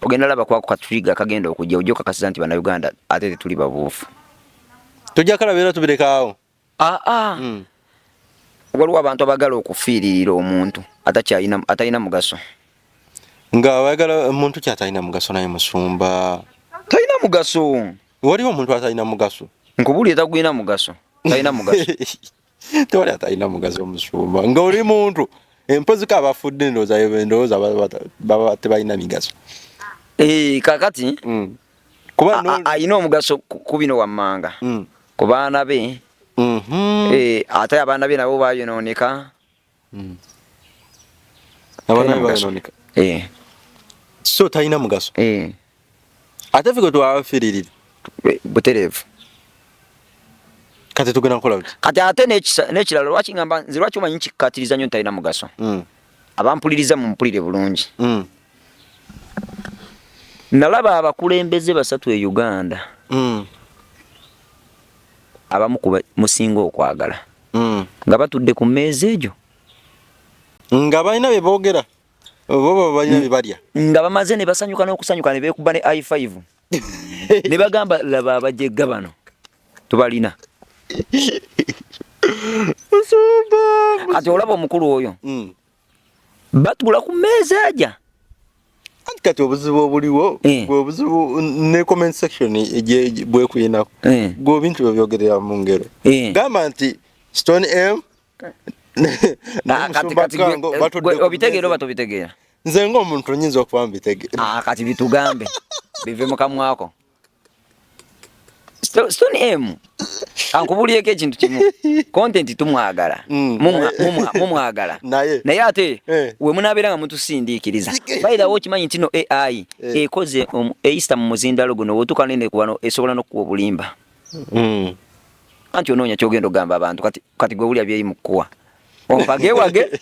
Ogenda laba kwako katriga kagenda okujja ojja okakasiza nti Bannayuganda ate tetuli babuufu. Tujja kalaba era tubireka awo. Waliwo abantu abagala okufiiririra omuntu atalina mugaso. Nga bayagala omuntu kyatalina mugaso naye musumba. Talina mugaso. Waliwo omuntu atalina mugaso. Nkubuulira tagulina mugaso. Talina mugaso. Tewali atalina mugaso omusumba. Nga oli muntu empozi ka abafudde ndowooza baba tebalina migaso. Kakati kuba alina omugaso ku bino wammanga. Ku baana be. Ate abaana be nabo bayonooneka. Abaana be bayonooneka. So talina mugaso. Ate ffe gwe twafiiririra. Butereevu. Kati tugenda kukola buti. Kati ate n'ekirala lwaki ngamba nze lwaki omanyi nkikkaatiriza nnyo ntalina mugaso. Abampuliriza mumpulire bulungi. Nalaba abakulembeze basatu e Uganda. Abamu ku musinga okwagala. Nga batudde ku mmeeza egyo. Nga balina bye boogera. Oba balina bye balya. Nga bamaze ne basanyuka n'okusanyuka ne beekuba ne i5. Ne bagamba laba abajegga bano. Tubalina. Kati olaba omukulu oyo. Batuula ku mmeeza aja. Anti kati obuzibu obuliwo, bwe obuzibu ne comment section bwekuyinako. Gwe ebintu bye byogerera mu ngero. Gamba nti Stone M Oba tobitegeera. Nze ng'omuntu nyinza okuba mbitegeera. Ah, kati bitugambe bive mu kamwako. Stone M kankubuulireko ekintu kimu, content tumwagala, mumwagala naye ate we munaabeera nga mutusindiikiriza. By the way, okimanyi nti no AI ekoze eyista mu muzindalo guno, wotuuka nene wano esobola n'okukuwa obulimba. Anti onoonya kyogenda ogamba abantu. Kati gwe wulya byeri mu kkuwa ompagewage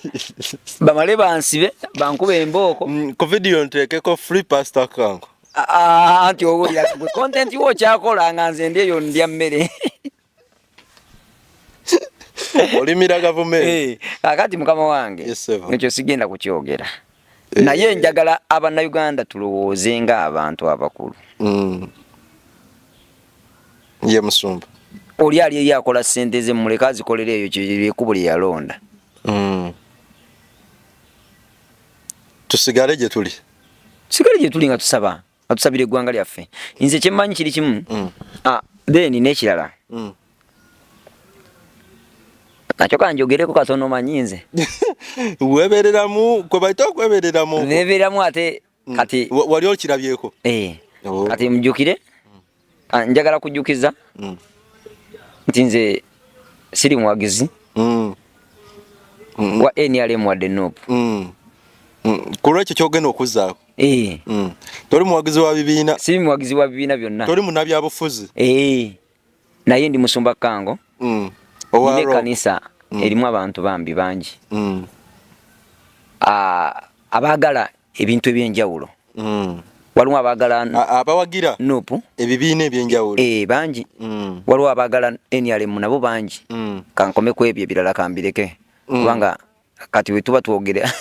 bamale bansibe bankuba embooko. Ku video nteekeko "Free Pastor Kango". Ah, anti owulira gwe content wo okyakola nga nze ndi eyo ndya mmere. Olimira gavumenti. Kakati mukama wange, Yes, sir. ekyo sigenda kukyogera, naye njagala Abannayuganda tulowooze ng'abantu abakulu. Ye musumba. Oli ali eri akola ssente ze, mumuleke azikolera eyo kyekkubo lye yalonda. Tusigale gye tuli. Tusigale gye tuli nga tusaba, nga tusabira eggwanga lyaffe. Nze kyemmanyi kiri kimu. Ah, then n'ekirala nakyo kanjogereko katono. Manyi nze Webereramu kwe bayita okwebereramu. Nebeeramu ate kati. Wali okirabyeko? Eh. Oh. Kati mujjukire, ah, njagala kujjukiza nti nze siri muwagizi wa NRM wadde NUP. Ku lwekyo kyogenda okuzzaako. Eh. Toli muwagizi wa bibiina. Siri muwagizi wa bibiina byonna. Toli munnabyabufuzi. Eh. Naye ndi musumba Kango. Owa Nina Rock. ekkanisa erimu abantu bambi bangi, ah, abaagala ebintu ebyenjawulo. Waliwo abaagala Abawagira NUP ebibiina ebyenjawulo. Eh, bangi. Waliwo abaagala NRM, nabo bangi. Kankome ku ebyo, ebirala kambireke, kubanga kati we tuba twogera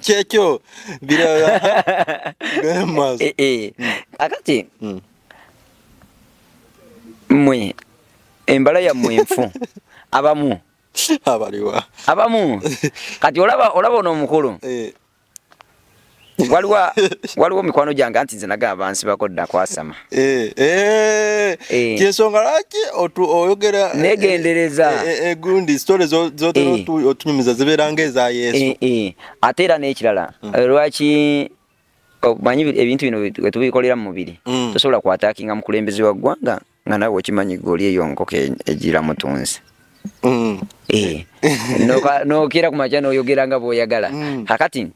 Kyekyo birala genda mu maaso. Eh, eh. Akati mmwe embala yammwe enfu abamu. Abaliwa? Abamu kati olaba ono omukulu. Waliwo mikwano gyange, anti nze nagamba bansibako dda kwasama. Kyensonga lwaki oyogera Negendereza. Gundi story zotera otunyumiza zibeera ng'eza Yesu. Ate era n'ekirala, lwaki omanyi ebintu bino bwe tubikolera mu mubiri, tosobola kwattackinga mukulembeze wa ggwanga nga naawe okimanyi gwe oli eyo nkoko egira mutunzi. Nokeera ku makya n'oyogera nga bw'oyagala. Kakati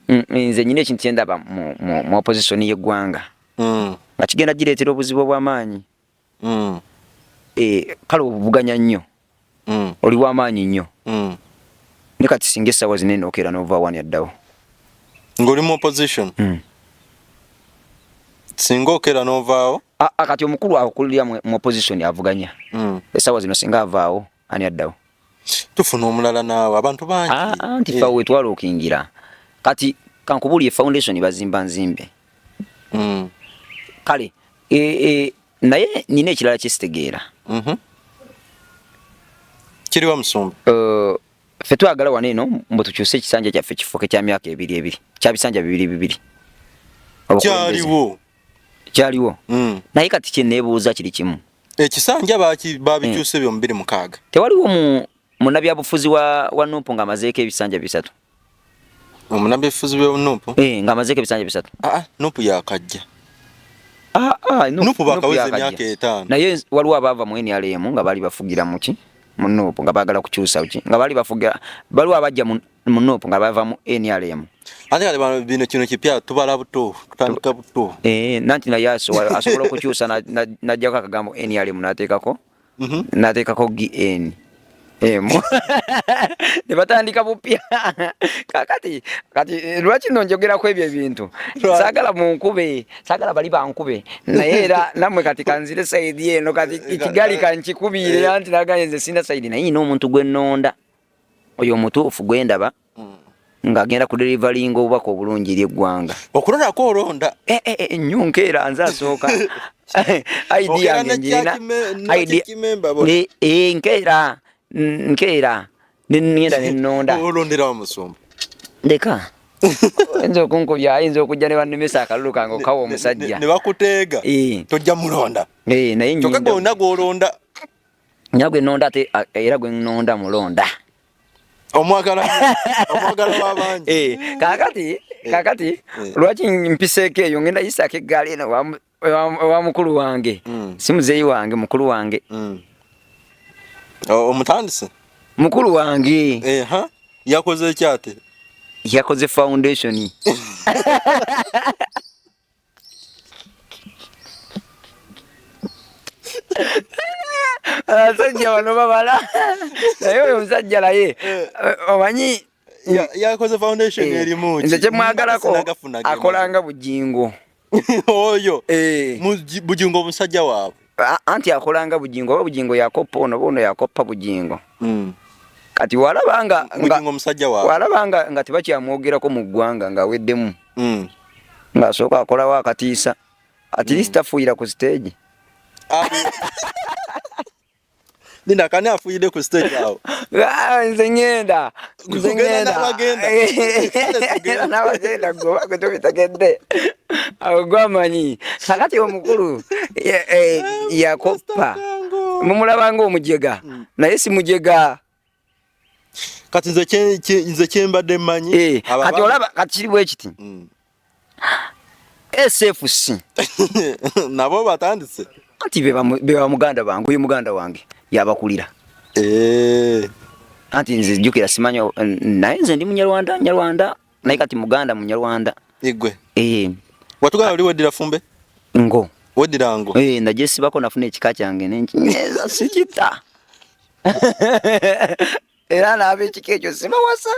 nze nyina ekintu kyendaba mu opposition y'eggwanga nga kigenda gireetera obuzibu obw'amaanyi. Kale obuvuganya nnyo, oli w'amaanyi nnyo, ne kati singa essaawa zinene okeera n'ova wani addawo. Ng'oli mu opposition? Singa okeera n'ovaawo? Ah, ah, kati omukulu akulira mu opposition avuganya essaawa zino, singa avaawo ani addawo? Tufuna omulala naawe, abantu bangi. Ah, ah, nti fe wetwalookingira kati kankubuulire, foundation bazimba nzimbe. Kale naye nina ekirala kyesitegeera. Kiriwa musumba? Ffe twagala wano eno mbu tukyuse ekisanja kyaffe kifuuke kya myaka ebiri ebiri, kya bisanja bibiri bibiri. Obukulembeze. Kyaliwo. Kyaliwo. Naye kati kyeneebuuza kiri kimu. Ekisanja babikyuse byo mu 2006. Tewaliwo mu munnabyabufuzi wa NUP ng'amazeeko ebisanja 3? Omunabyabufuzi bwa NUP? Eh, ng'amazeeko ebisanja 3. Ah, NUP yakajja. Ah, ah, NUP bakaweza yakajja. emyaka 5. Naye waliwo abaava mu NRM nga baali bafugira muki mu NUP nga baagala kukyusa ki, nga baali bafugira, waliwo abajja mu NUP nga bava mu NRM. Ate kale bino kino kipya, tubala buto, tutandika buto. Eh, nanti naye asobola okukyusa n'aggyako akagambo NRM n'ateekako GN M ne batandika bupya. Kakati kati lwaki nno njogerako ebyo ebintu? Saagala munkube, saagala bali bankube, naye era nammwe kati kanzire side eno, kati ekigali kankikubiire. Anti nagaye nze sina side, naye nina omuntu gwe nnonda, oyo omutuufu gwe ndaba ng'agenda kudeliveringa obubaka obulungi eri eggwanga. Okulondako olonda? Nnyo, nkeera nze asooka. ID Okeera yange ne njirina. Church ID member bona. Nkeera nkeera nengenda nenonda. Olonderawo musumba? Ndeka, oyinza okunkubya, ayinza okujja ne bannemesa akalulu kange okawa omusajja. Ne bakuteega. Tojja mulonda. Naye kyokka nyinda gwonna gwolonda. Nina gwe nonda, ate era gwe nonda mulonda. Omwagala, omwagala w'abangi. Kaakati Kakati lwaki mpiseeko eyo, ngenda yisaako eggaali eno ewa mukulu wange. Si muzeeyi wange, mukulu wange. Omutandise? Mukulu wange. Yakoze ki ate? Yakoze foundation. Abasajja bano babala, naye oyo omusajja naye omanyi Yakoze foundation erimu ki? Nze kyemwagalako Sinagafuna ge akolanga Bujingo. Oyo Bujingo omusajja waabwe. Anti akolanga Bujingo, oba Bujingo yakoppa ono, oba ono yakoppa Bujingo. Kati walabanga nga Bujingo omusajja waabwe. Walabanga nga tebakyamwogerako mu ggwanga ng'aweddemu. Ng'asooka akolawo akatiisa. At least tafuuyira ku stage. Linda, kani afuuyidde ku stage awo? Nze ngenda. Nze Ogenda ngenda. n'abagenda. Ngenda n'abagenda, gwe oba gwe tobitegedde. Awo gwamanyi. Kakati omukulu, yakoppa. Mumulaba ng'omujega. Naye si mujega. Kati nze kye mbadde mmanyi, aba Kati abaana olaba, kati kiri bwe kiti. SFC. Nabo batandise. Anti be ba muganda bange, oyo muganda wange yabakulira. Anti nze jjukira simanyi, naye nze ndi Munyarwanda, Nyarwanda, naye kati Muganda Munyarwanda. Igwe. Watugamba oli weddira Fumbe? Ngo. Weddira ngo? Nagyesibako nafuna ekika kyange ne nkinyeeza sikita. Era n'ab'ekika ekyo sibawasa.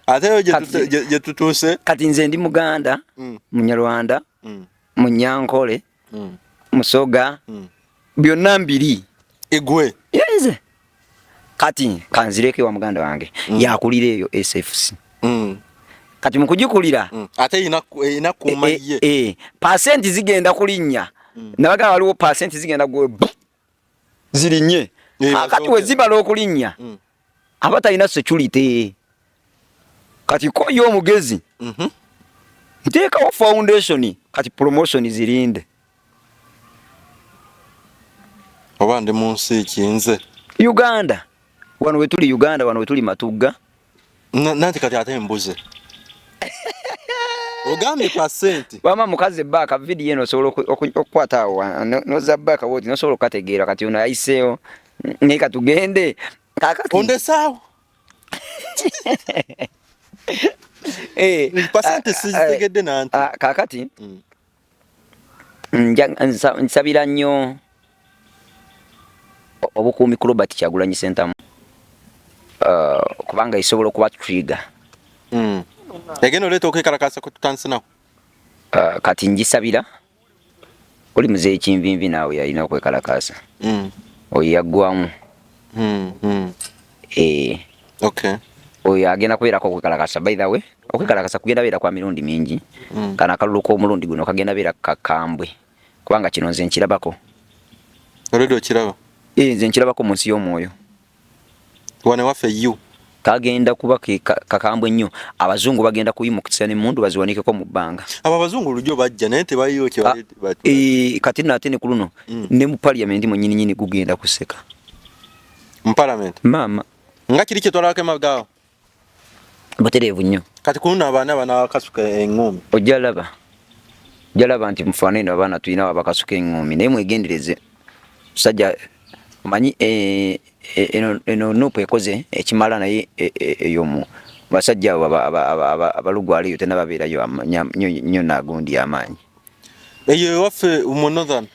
Ate eyo gye tutuuse? Kati nze ndi Muganda, Munyarwanda, Munyankole, Musoga, byonna mbiri. Igwe. Nze. Kati kanzireko ewa muganda wange, yakulira eyo SFC. Kati mu kugikulira, Ate erina kuuma ye. Pasenti zigenda kulinnya. Nabagamba waliwo pasenti zigenda gwe zirinnye. Kati we zibala okulinnya, aba talina security. Kati ko ye omugezi, nteekawo foundation, kati promotion zirinde. Oba ndi mu nsi ki nze? Uganda. Wano we tuli Uganda, wano we tuli Matugga. Nanti kati ate mbuze. Ogambye pasenti. Wama mukazi back video eno osobola okukwata awo, noza back woti nosobola okukategeera kati ono ayiseewo. Naye katugende. Kaakati. Ondesaawo. Pasenti sizitegedde nanti. Kaakati. Nsabira nnyo obukuumi ku Robert Kyagulanyi Ssentamu. Kubanga esobola okuba trigger. Egenda oleeta okwekalakaasa kwe tutandise nako. Kati ngisabira oli muzeeyi Kinvinvi naawe yalina okwekalakaasa. Oyo yaggwamu. Oyo agenda kubeerako okwekalakaasa. By the way, okwekalakaasa kugenda beera kwa mirundi mingi. Kano akalulu k'omulundi guno kagenda beera kakambwe. Kubanga kino nze nkirabako. Olwedde okiraba? Nze nkirabako mu nsi y'omwoyo. Wano ewaffe you. Kagenda kuba kakambwe nnyo. Abazungu bagenda kuyimukisa n'emmundu baziwanikeko mu bbanga. Abo abazungu lujjo bajja naye tebaliyo kye bali Kati nno ate ne ku luno, ne mu parliament mwennyini nnyini gugenda kuseka. Mu parliament? Maama. Nga kiri kye twalabako emabega awo? Butereevu nnyo. Kati ku luno abaana banaakasuka eŋŋuumi. Ojja laba. Ojja laba nti mufaanane eno abaana tulina abakasuka eŋŋuumi naye mwegendereze. Musajja omanyi eno NUP ekoze ekimala naye eyo mu basajja abo abalugwala eyo tennababeerayo nnyo nagundi amaanyi. Eyo ewaffe mu Northern.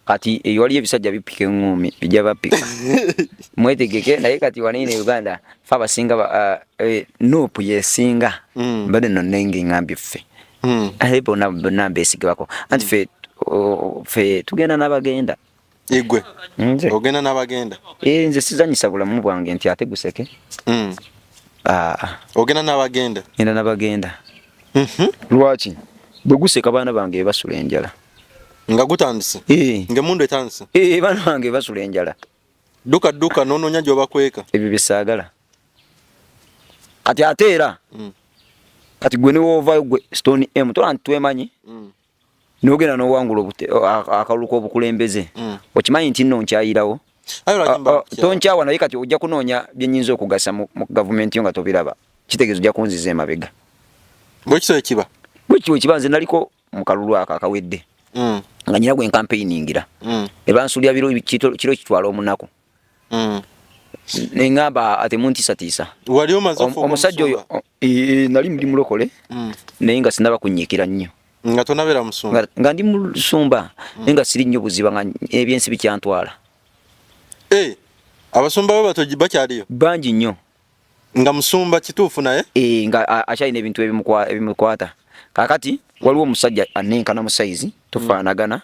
Kati eyo waliyo ebisajja bipika eŋŋuumi, bijja bapika. Mwetegeke naye kati wano eno e Uganda ffe abasinga NUP yesinga. Mbadde nno nnenge ŋŋambye ffe. Ate bonna mbeesigibako. Anti ffe tugenda n'abagenda. Igwe. Nze. Ogenda n'abagenda? Nze sizanyisa bulamu bwange nti ate guseke. Ogenda n'abagenda? Ngenda n'abagenda. Lwaki? Bwe guseka baana bange basula enjala. Nga gutandise? Ng'emmundu etandise? Baana bange basula enjala. Dduka dduka n'onoonya gy'obakweka. Ebyo bye saagala. Kati ate era, kati gwe ne w'ovaayo gwe Stone M, tolaba nti twemanyi? N'ogenda n'owangula akalulu k'obukulembeze. Okimanyi nti nno nkyayirawo? Ayo lwaki mba nkyawa? Tonkyawa naye kati ojja kunoonya bye nnyinza okugasa mu gavumenti yo nga tobiraba. Kitegeeza ojja kunziza emabega. Bwekityo ekiba. Bwekityo ekiba. Nze naliko mu kalulu ako akawedde nga nyina gwe nkampeiningira ne bansuulira biro kiro kitwala omunaku neŋŋamba ate muntiisatiisa. Wali omaze okufuuka omusajja oyo omusumba? Nali ndi mulokole naye nga sinaba kunyiikira nnyo. Nga tonabeera musumba? Nga ndi musumba naye nga siri nnyo buziba, nga ebyensi bikyantwala. Eh, abasumba bo bato bakyaliyo? Bangi nnyo. Nga musumba kituufu naye? Eh, nga akyalina ebintu ebimukwata. Kaakati waliwo omusajja anenkana mu sayizi, tufaanagana,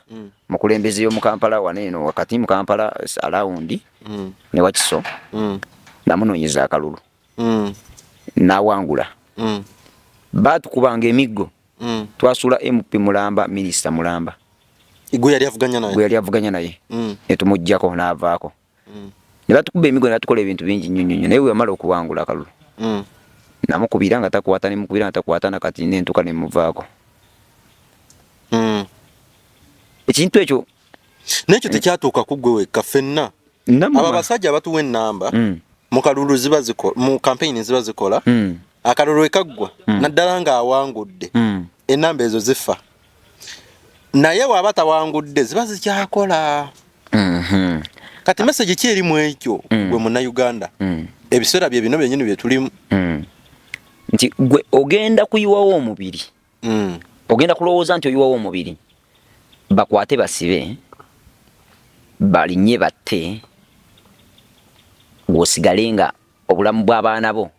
mukulembeze y'omu Kampala wano eno wakati mu Kampala around ne Wakiso, namunoonyeza akalulu n'awangula. Baatukubanga emiggo. Twasuula MP mulamba, minisita mulamba. Gwe yali avuganya naye? Gwe yali avuganya naye. Ne tumuggyako n'avaako. Ne batukuba emiggo ne batukola ebintu bingi nnyo nnyo nnyo, naye bwe yamala okuwangula akalulu namukubira nga takwata, ne mukubira nga takwata, nakati nentuuka ne muvaako. Ekintu ekyo N'ekyo tekyatuuka ku ggwe wekka, ffenna. Abo abasajja abatuwa ennamba mu kalulu ziba zikola, mu campaign ziba zikola, akalulu we kaggwa, naddala ng'awangudde, ennamba ezo zifa. Naye bw'aba tawangudde ziba zikyakola. Kati message ki eri mu ekyo gwe Munnayuganda? Ebiseera bye bino byennyini bye tulimu. Nti gwe ogenda kuyiwawo omubiri. Ogenda kulowooza nti oyiwawo omubiri, bakwate basibe, balinye batte, gwosigale nga obulamu bw'abaana bo.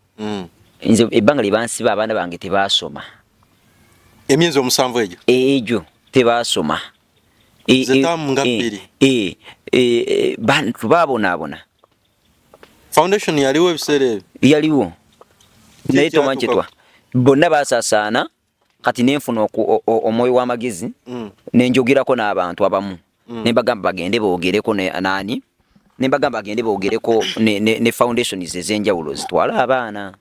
Nze ebbanga lye bansiba abaana bange tebaasoma. Emyezi 7 egyo? Egyo tebaasoma. Ze taamu nga 2. Bantu baabonaabona. Foundation yaliwo ebiseera ebyo? Yaliwo. Naye tomanyi kyetwa. Bonna baasaasaana, kati nenfuna omwoyo w'amagezi nenjogerako n'abantu abamu. Ne mbagamba bagende boogereko ne nani? Ne mbagamba bagende boogereko ne foundations ez'enjawulo zitwale abaana.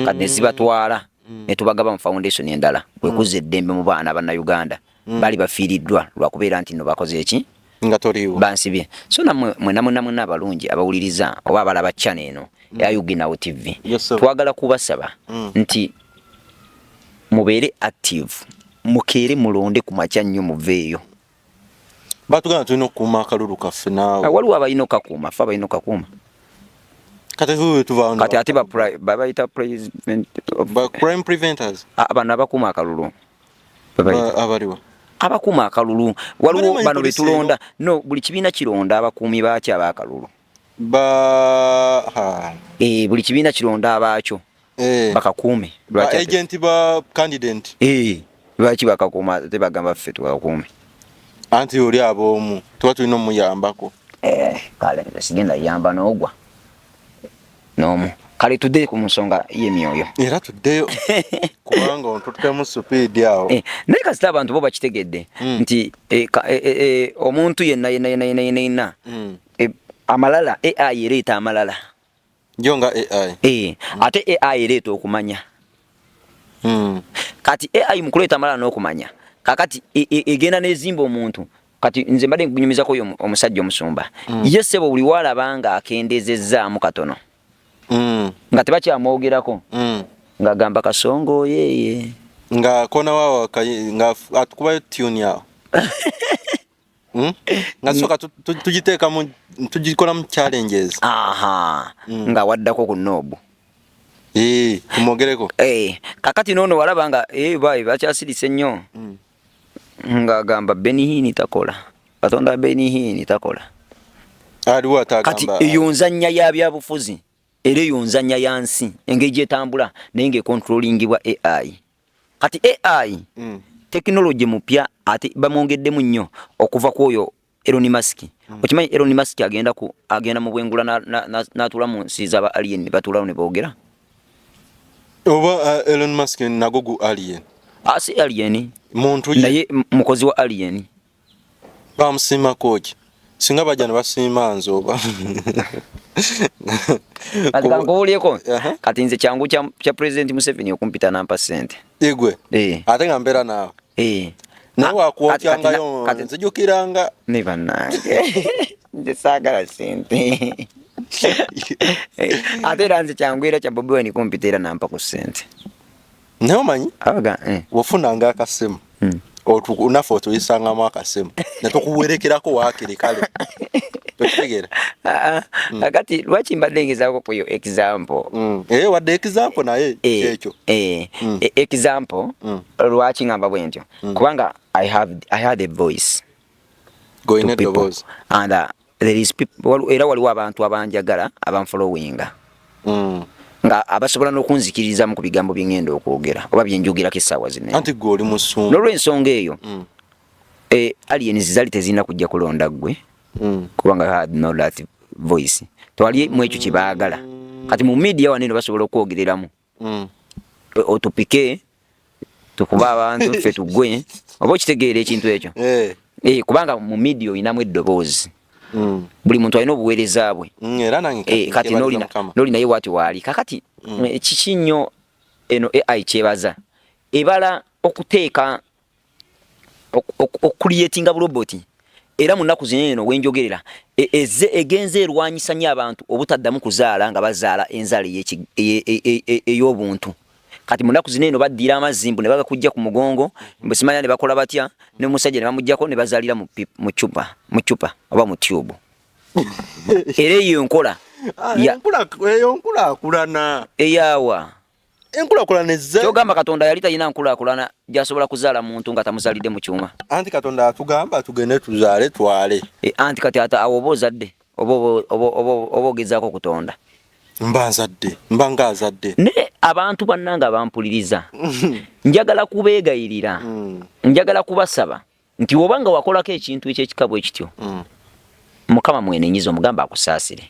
Kati ne zibatwala, ne tubagaba mu foundation endala. Kwe kuzza eddembe mu baana Bannayuganda. Bali bafiiriddwa lwa kubeera nti nno bakoze eki? Nga toliiwo. Bansibye. So nammwe mwenna mwenna mwenna abalungi abawuliriza oba abalaba channel eno eya Uginawo TV. Yes, sir. Twagala kubasaba nti mubeere active, mukeere mulonde ku makya nnyo muveeyo. Batugamba tulina okukuuma akalulu kaffe naawe. Waliwo abalina okukakuuma, ffe abalina okukakuuma. Kati tuwe tuva Kati ate babayita president of Ba crime preventers. Bano abakuuma akalulu. Babayita. Abaliwa. Abakuuma akalulu. Waliwo Bali bano poliisi betulonda. eno. No, buli kibiina kironda abakuumi baakyo ab'akalulu. Ba, ha. Buli kibiina kironda abaakyo. Bakakuume. Ba Lwaki ate? agent ba candidate. Lwaki bakakuuma ate bagamba ffe tubakuume? Anti oli ab'omu, tuba tulina omuyambako. Kale nze sigenda yamba n'ogwa. N'omu. Kale tudde ku nsonga y'emyoyo. Era tuddeyo. Kubanga ontuttemu supiidi awo. Naye kasita abantu bo bakitegedde nti omuntu yenna yenna yenna yenna yenna yenna, amalala, AI ereeta amalala. Yo nga AI. Ate AI ereeta okumanya. Kati AI mu kuleeta amalala n'okumanya, kakati egenda n'ezimba omuntu. Kati nze mbadde nkunyumizako oyo omusajja omusumba. Ye ssebo buli w'alaba nga akendeezezzaamu katono. Nga tebakyamwogerako. Ng'agamba Kasongo yeeye. Nga kona waawo nga atukubayo tune awo. Nga soka tugiteeka mu, tugikola mu challenges. Nga waddako ku knob. Tumwogereko. Kakati noono walaba nga, bayi bakyasirise nnyo. Ng'agamba Benny Hinn takola. Katonda Benny Hinn takola. Aliwo atagamba. Kati eyo nzannya ya byabufuzi, era eyo nzannya ya nsi, engeri gy'etambula naye ng'ekontrolingibwa AI. Kati AI, tekinologi mupya ate bamwongeddemu nnyo okuva ku oyo Elon Musk. Okimanyi Elon Musk agenda mu bwengula n'atuula mu nsi z'aba alien, batuulawo ne boogera? Oba Elon Musk nago gu alien? Si alien. Muntu ye. Naye mukozi wa alien. Bamusiimako ki? Singa bajja ne basiima nze oba. Kati kankubuulireko. Kati nze kyangu kya President Museveni okumpita n'ampa ssente. Igwe? Ate nga mbeera naawe. Naye wakwokyangayo, nzijukiranga. Ne bannange. Nze saagala ssente. Ate era nze kyangwira kya Bobi Wine kumpita era nampa ku ssente. Naye omanyi wofunanga akasimu naffe otuyisangamu akasimu netukuwerekerako waakiri kale tokitegeera. Ah, ah. Kakati lwaki mbadde ngezaako kuyo example? Eh, wadde example naye kyekyo. Example lwaki ngamba bwe ntyo, kubanga I had a voice to people and there is people, era waliwo abantu abanjagala, abanfollowinga nga abasobola n'okunzikiririzamu ku bigambo bye ngenda okwogera oba byenjogerako essaawa zino. Anti gwe oli musumba. N'olwensonga eyo aliens zaali tezirina kujja kulonda ggwe kubanga had no that voice, tewali mu ekyo kyebaagala. Kati mu media wano eno basobola okwogereramu otupike tukuba abantu ffe tugwe, oba okitegeera ekintu ekyo? Kubanga mu media olinamu eddoboozi, buli muntu alina obuweereza bwe. Era nange kati nolinaye wati waali kakati kiki nnyo eno AI kyebaza ebala okuteeka okucreatinga buloboti. Era mu nnaku zino eno wenjogerera ezze egenze erwanyisa nnyo abantu obutaddamu kuzaala nga bazaala enzaala ey'obuntu. Kati mu nnaku zino eno baddira amazzi mbu ne bagakujja ku mugongo, mbu simanya ne bakola batya, ne musajja ne bamuggyako ne bazaalira mu cupa oba mu tube. Era eyo enkola eyo nkulaakulana. Eyaawa? Enkulaakulana ezze. Kyogamba Katonda yali talina nkulaakulana gyasobola kuzaala muntu nga tamuzaalidde mu kyuma? Anti Katonda atugamba tugende tuzaale twale. Anti kati ate awo oba ozadde oba ogezaako kutonda. Mba nzadde, mba nga azadde. Naye abantu bannange abampuliriza, njagala kubeegayirira, njagala kubasaba nti oba nga wakolako ekintu ekyekika bwe kityo, Mukama mwenenyiza, omugamba akusaasire.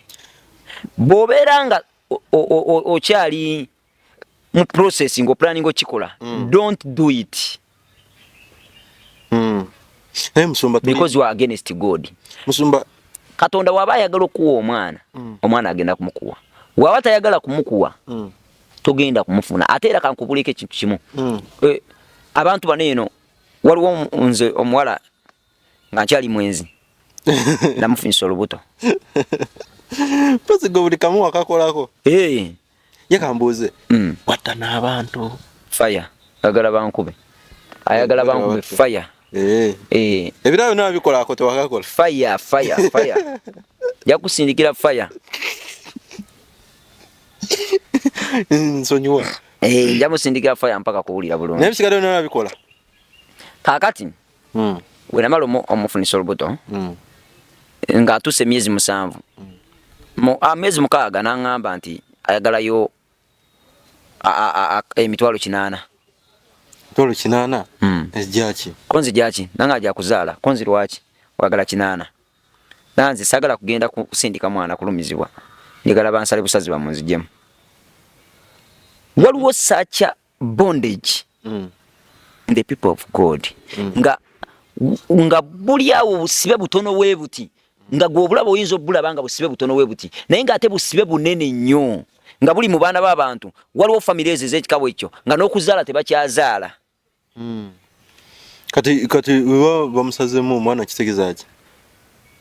Bw'obeera nga okyali mu process nga oplanning okikola, don't do it. Naye musumba, because you are against God. Musumba, Katonda waba ayagala okuwa omwana, omwana agenda kumukuwa. Waba tayagala kumukuwa, togenda kumufuna. Ate era kankubuleko ekintu kimu. Abantu bano eno, waliwo nze omuwala nga nkyali mwenzi namufunyisa olubuto. Mpozi gwe buli kamu wakakolako. Ye kambuuze, watta n'abantu? Fire, ayagala bankube, ayagala bankube fire. Ebirabo byonna bikolako, tewakakola? Fire, fire, fire, jakusindikira fire. Nsonyiwa. Njamusindikira fire mpaka kuwulira bulungi. Naye bisigadde byonna bikola. Kaakati wenamala omufunisa olubuto ng'atuuse emyezi 7, myezi 6, n'aŋŋamba nti ayagalayo 800,000. 800,000? Ejjaki? Konzi jaki nange ajja kuzaala. Konzi lwaki oyagala 800? Nanze saagala kugenda kusindika mwana kulumizibwa, njagala bansale busazi bamunzijemu. Waliwo such a bondage in the people of God nga buli awo busibe butono bwe buti, nga gwe obulaba oyinza obulaba nga busibe butono bwe buti, naye ng'ate busibe bunene nnyo nga buli mu baana b'abantu. Waliwo famire ezo ez'ekika bwekyo nga n'okuzaala tebakyazaala. Kati weba bamusazemu omwana kitegeeza ki?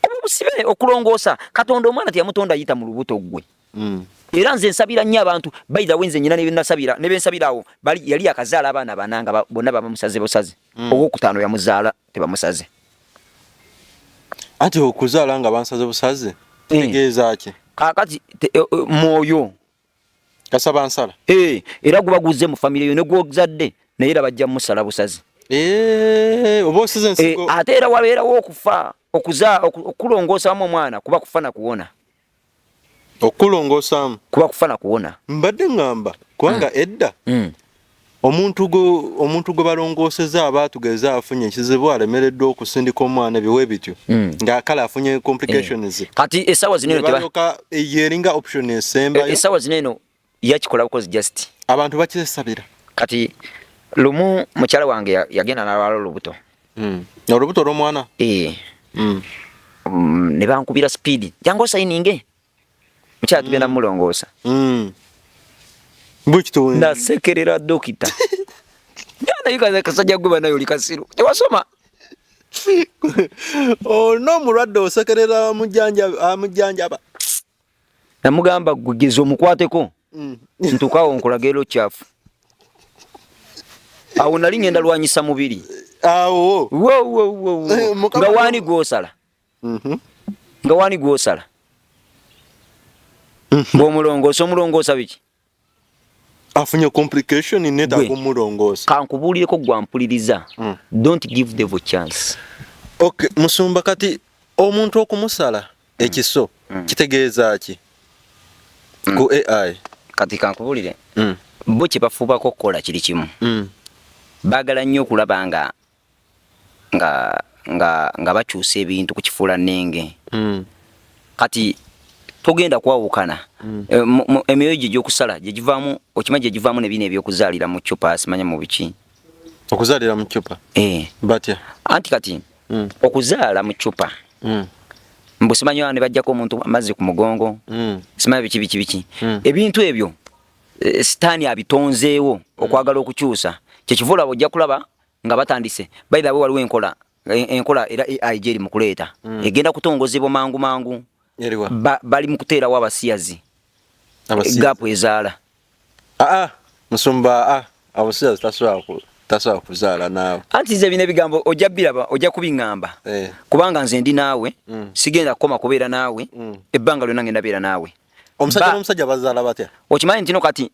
Obwo busibe okulongoosa. Katonda omwana teyamutonda yita mu lubuto ggwe. Era nze nsabira nnyo abantu. By the way, nze nyina nebensabira nebensabira awo bali yali akazaala abaana bana nga bonna babamusaze busazi. Owokutaano yamuzaala tebamusaze. Anti okuzaala nga bansaze busazi kitegeeza ki? Kaakati mwoyo. Kasaba nsala. Era guba guzze mu famire yo ne gwozadde, naye era bajja musala busazi. Oba osize ensigo. Ate era wabeerawo okufa okulongoosaamu omwana kuba kufa na kuwona. Okulongoosaamu kuba kufa na kuwona. Mbadde ŋŋamba kubanga edda omuntu gwe balongooseza aba tugeze afunye ekizibu, alemereddwa okusindika omwana, biwe bityo, nga kale afunye complications. Kati essaawa zino eno balyoka yeringa option esembayo. Essaawa zino eno yakikola bukozi just. Abantu bakyesabira. Kati lumu mukyala wange yagenda n'alwala olubuto. Olubuto olw'omwana? Eh. Ne bankubira speed, jangu osayininge, mukyala tugenda mulongoosa. Bwekito. Nasekerera dokita, naye kasajja gwe banaye oli kasiru, tewasoma. N'omulwadde osekerera amujjanjaba. Namugamba gugeza omukwateko ntukawo nkulage ero kyafu. Awo nali ngenda lwanyisa mubiri. Awo. Wo wo wo. Eh, Nga wani gwosala. Nga wani gwosala. Bw'omulongoosa omulongoosa biki? Afunye complication neta kumulongoosa. Kankubuulireko gwa mpuliriza. Don't give devil chance. Okay, musumba kati omuntu okumusala ekiso kitegeeza ki? Ku AI. Kati kankubuulire. Bo kye bafuubako okukola kiri kimu. Baagala nnyo okulaba nga nga nga nga bakyusa ebintu ku kifuula nnenge. Kati togenda kwawukana. Emyoyo gye gy'okusala gye givaamu, okimanyi gye givaamu ne bino eby'okuzaalira mu ccupa simanya mu biki. Okuzaalira mu ccupa? Batya? Anti kati okuzaala mu ccupa mbu simanyi ne bajjako omuntu amazzi ku mugongo, simanyi biki biki biki. Ebintu ebyo sitaani abitonzeewo okwagala okukyusa. Kye kiva olaba ojja kulaba nga batandise. By the way waliwo enkola enkola era AI gyeri mu kuleeta. Egenda kutongozebwa mangu mangu. Bali mu kuteerawo abasiyazi. Gaapu ezaala. Musumba abasiyazi tasobola kuzaala naawe. Anti nze bino ebigambo ojja biraba, ojja kubiŋŋamba. Kubanga nze ndi naawe, sigenda kukoma kubeera naawe, ebbanga lyonna ngenda beera naawe. Omusajja n'omusajja bazaala batya? Okimanyi nti no kati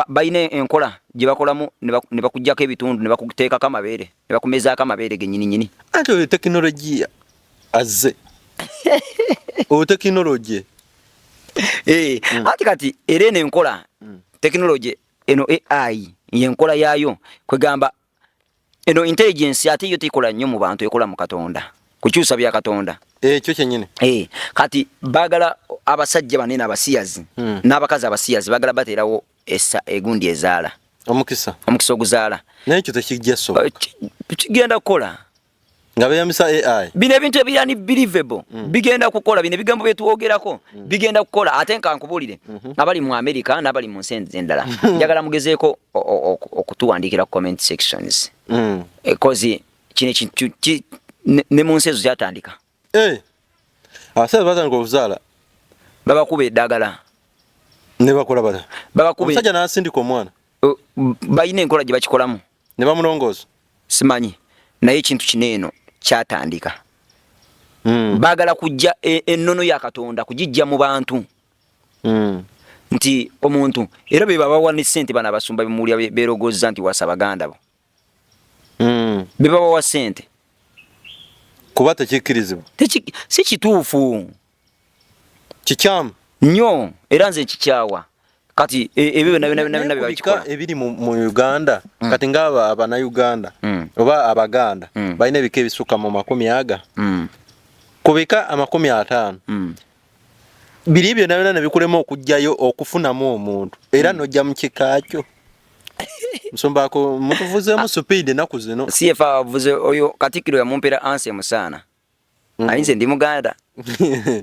balina enkola gye bakolamu ne bakuggyako ebitundu ne bakuteekako amabeere ne bakumezaako amabeere gennyini nnyini. Anti oyo tekinologiya azze. Oyo tekinologi. Anti kati era eno enkola tekinologi eno AI y'enkola yaayo kwegamba eno intelligence ate yo tekola nnyo mu bantu, ekola mu Katonda, kukyusa bya Katonda. Ekyo kyennyini. Kati baagala abasajja banene abasiyazi n'abakazi abasiyazi baagala bateerawo egundi ezaala. Omukisa. Omukisa oguzaala. Naye ekyo tekijja soboka. Kigenda kukola. Nga beeyambisa AI. Bino ebintu ebiri unbelievable bigenda kukola, bino ebigambo bye twogerako bigenda kukola. Ate nka nkubuulire abali mu America n'abali mu nsi endala njagala mugezeeko okutuwandiikira ku comment sections. Kozi kino ekintu ne mu nsi ezo kyatandika. Abasajja batandika okuzaala. Babakuba eddagala. Ne bakola batya? Omusajja n'asindika omwana. Balina enkola gye bakikolamu. Ne bamulongoosa. Simanyi naye ekintu kino eno kyatandika. Baagala kujja ennono ya Katonda kugijja mu bantu. Nti omuntu era be babawa ne ssente bano abasumba bemuwulira beerogozza nti wasa baganda bo. Be babawa ssente. Kuba tekikkirizibwa. Si kituufu. Kikyamu. Nnyo era nze nkikyawa. Kati ebyo byonna byonna byonna byonna bibakikola. Ebiri mu Uganda kati ng'aba Abannayuganda oba Abaganda balina ebika ebisukka mu 50 aga. Ku bika 50 biri byonna byonna ne bikulema okuggyayo okufunamu omuntu era n'ojja mu kika kyo. Musumba ako mutuvuzeemu supiidi ennaku zino. CFA avuze oyo Katikkiro yamumpera ansi emusaana. Ayi nze ndi Muganda.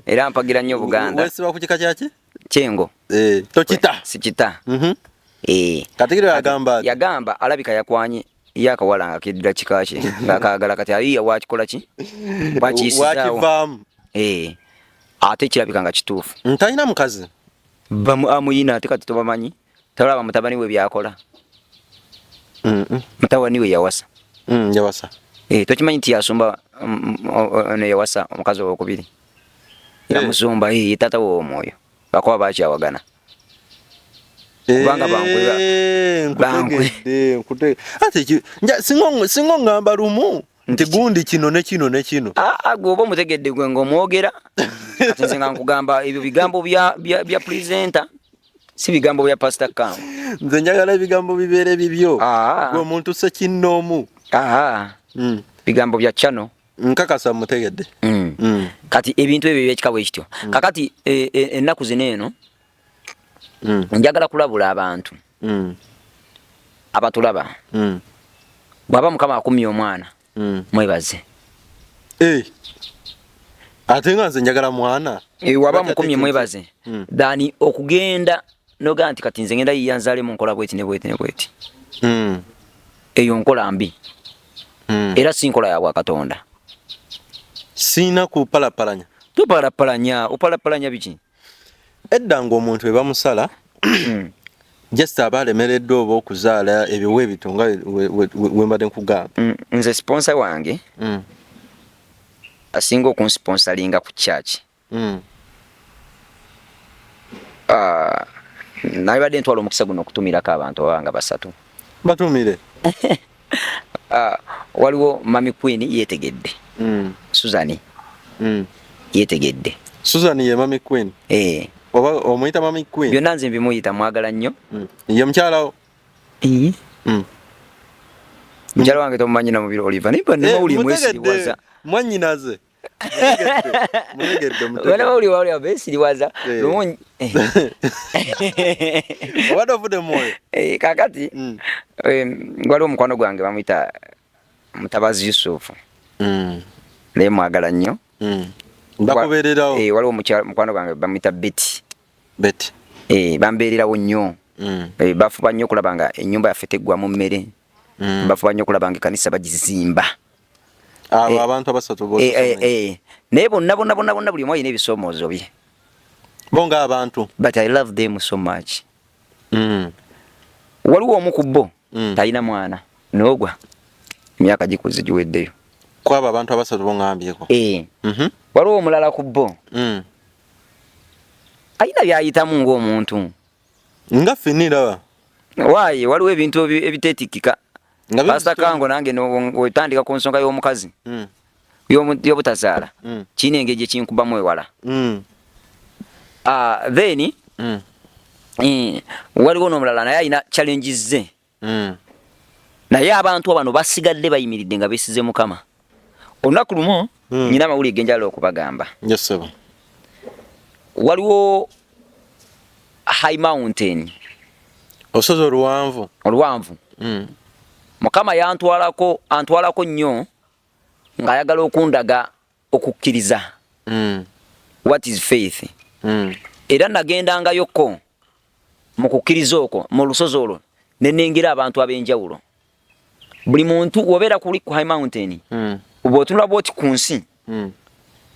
Era mpagira nnyo Buganda. Weesiba ku kika kyaki? Kyengo. Tokita. Sikita. Katikkiro yagamba ati. Yagamba alabika yakwanye ye akawala nga keddira kika kye ng'akaagala kati ayiiya waakikola ki? Wakiyisizaawo. Wakivaamu. Ate kirabika nga kituufu. Talina mukazi. Amuyina ate kati tobamanyi. Tolaba mutabani we by'akola. Mutabani we yawasa. Yawasa. Tokimanyi nti yasumba ono yawasa omukazi owokubiri. Yamusumba ye taata we ow'omwoyo. Bakuba bakyawagana. Kubanga bankwe. Ate singa ongamba lumu nti gundi kino ne kino ne kino. Gwe oba omutegedde gwe ng'omwogera. Kati nze nga nkugamba ebyo bigambo bya presenter. Si bigambo bya Pastor Kam. Nze njagala ebigambo bibeere bibyo. Gwe omuntu ssekinnoomu. Bigambo bya channel. Nkakasa mutegedde. Kati ebintu ebyo ebyekika bwe kityo. Kakati ennaku zino eno njagala kulabula abantu abatulaba. Bw'aba Mukama akumye omwana mwebaze. Ate nga nze njagala mwana. Waba mukumye mwebaze. Dani okugenda noga nti kati nze ngenda yiya nzaale mu nkola bweti ne bweti ne bweti. Eyo nkola mbi. Era si nkola ya Bwakatonda. Sina kupalapalanya. Tupalapalanya, upalapalanya biki? Edda ng'omuntu bwe bamusala just aba alemereddwa oba okuzaala ebiwa ebito nga wembadde nkugamba. Nze sponsor wange asinga okunsponsalinga ku church. Nabadde ntwala omukisa guno okutumirako abantu abanga basatu. Batumire. Waliwo Mami Queen yetegedde. Susan yetegedde. Susan ye Mami Queen. Oba omuyita Mami Queen? Byonna nze mbimuyita, mwagala nnyo. Ye mukyala wo? Mukyala wange tomumanyi na mubiri Oliver, naye bannamawulire mwesiriwaza. Mwannyinaze. Bannamawulire wali beesiriwaza. Lumu obadde ovudde mwoyo. Kaakati waliwo omukwano gwange bamuyita Mutabazi Yusufu. Naye mwagala nnyo. Bakubeererawo. Waliwo mukwano gwange bamuyita Betty. Betty. Bambeererawo nnyo. Bafuba nnyo okulaba nga ennyumba yaffe teggwamu mmere. Bafuba nnyo okulaba nga ekkanisa bagizimba. Abo abantu abasatu bose. Naye bonna bonna bonna bonna buli omu alina ebisoomoozo bye. Bo ng'abantu. But I love them so much. Waliwo omu ku bo talina mwana n'ogwa emyaka gikuze giweddeyo. Kwabo abantu abasatu boŋŋambyeko. Waliwo omulala ku bo alina by'ayitamu ng'omuntu. Nga ffenna eraba. Waayi waliwo ebintu ebiteetikkika. Pastor Kango nange wetandika ku nsonga y'omukazi y'obutazaala kirina engeri gye kinkubamu ewala. Then waliwo n'omulala naye alina challenges ze. Naye abantu bano basigadde bayimiridde nga beesize Mukama. Olunaku lumu nnyina amawulire genjala okubagamba. Yes, sir. Waliwo High Mountain. Olusozi oluwanvu. Oluwanvu. Mukama yantwalako, antwalako nnyo ng'ayagala okundaga okukkiriza. What is faith? Era nagendangayokko mu kukkiriza okwo mu lusozi olwo ne nnengera abantu ab'enjawulo. Buli muntu w'obeera kuli ku High Mountain, bw'otunula bw'oti ku nsi,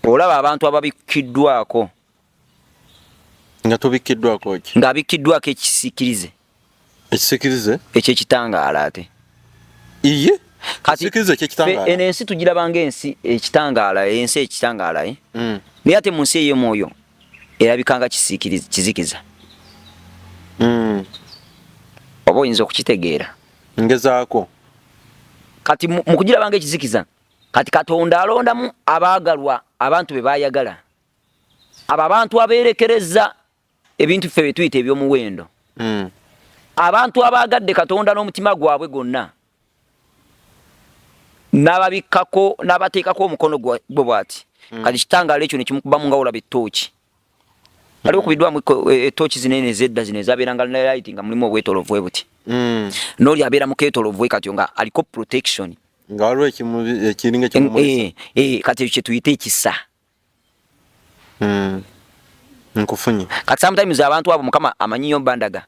olaba abantu ababikkiddwako. Nga tubikkiddwako ki? Ng'abikkiddwako ekisiikirize. Ekisiikirize? Eky'ekitangaala ate. Iye? Kati Ekisiikirize eky'ekitangaala? Eno ensi tugiraba ng'ensi ekitangaala, ensi ekitangaala. Naye ate mu nsi ey'omwoyo erabika nga kizikiza. Oba oyinza okukitegeera? Ngezaako. Kati mu kugiraba ng'ekizikiza, kati Katonda alondamu abaagalwa abantu be baayagala. Abo abantu abeerekereza ebintu ffe bye tuyita eby'omuwendo. Abantu abaagadde Katonda n'omutima gwabwe gwonna n'ababikkako n'abateekako omukono gwe bw'ati. Kati kitangaala ekyo ne kimukubamu nga olaba ettooki. Waliwo okubiddwamu ettooki zino eno ez'edda zino ezabeeranga ne light nga mulimu obwetooloovu bwe buti. N'oli abeera mu keetooloovu bwe katyo nga aliko protection. Nga waliwo ekiringa ekimumulisa. Kati ekyo kye tuyita ekisa. Nkufunye. Kati sometimes abantu abo Mukama amanyiyo mbandaga.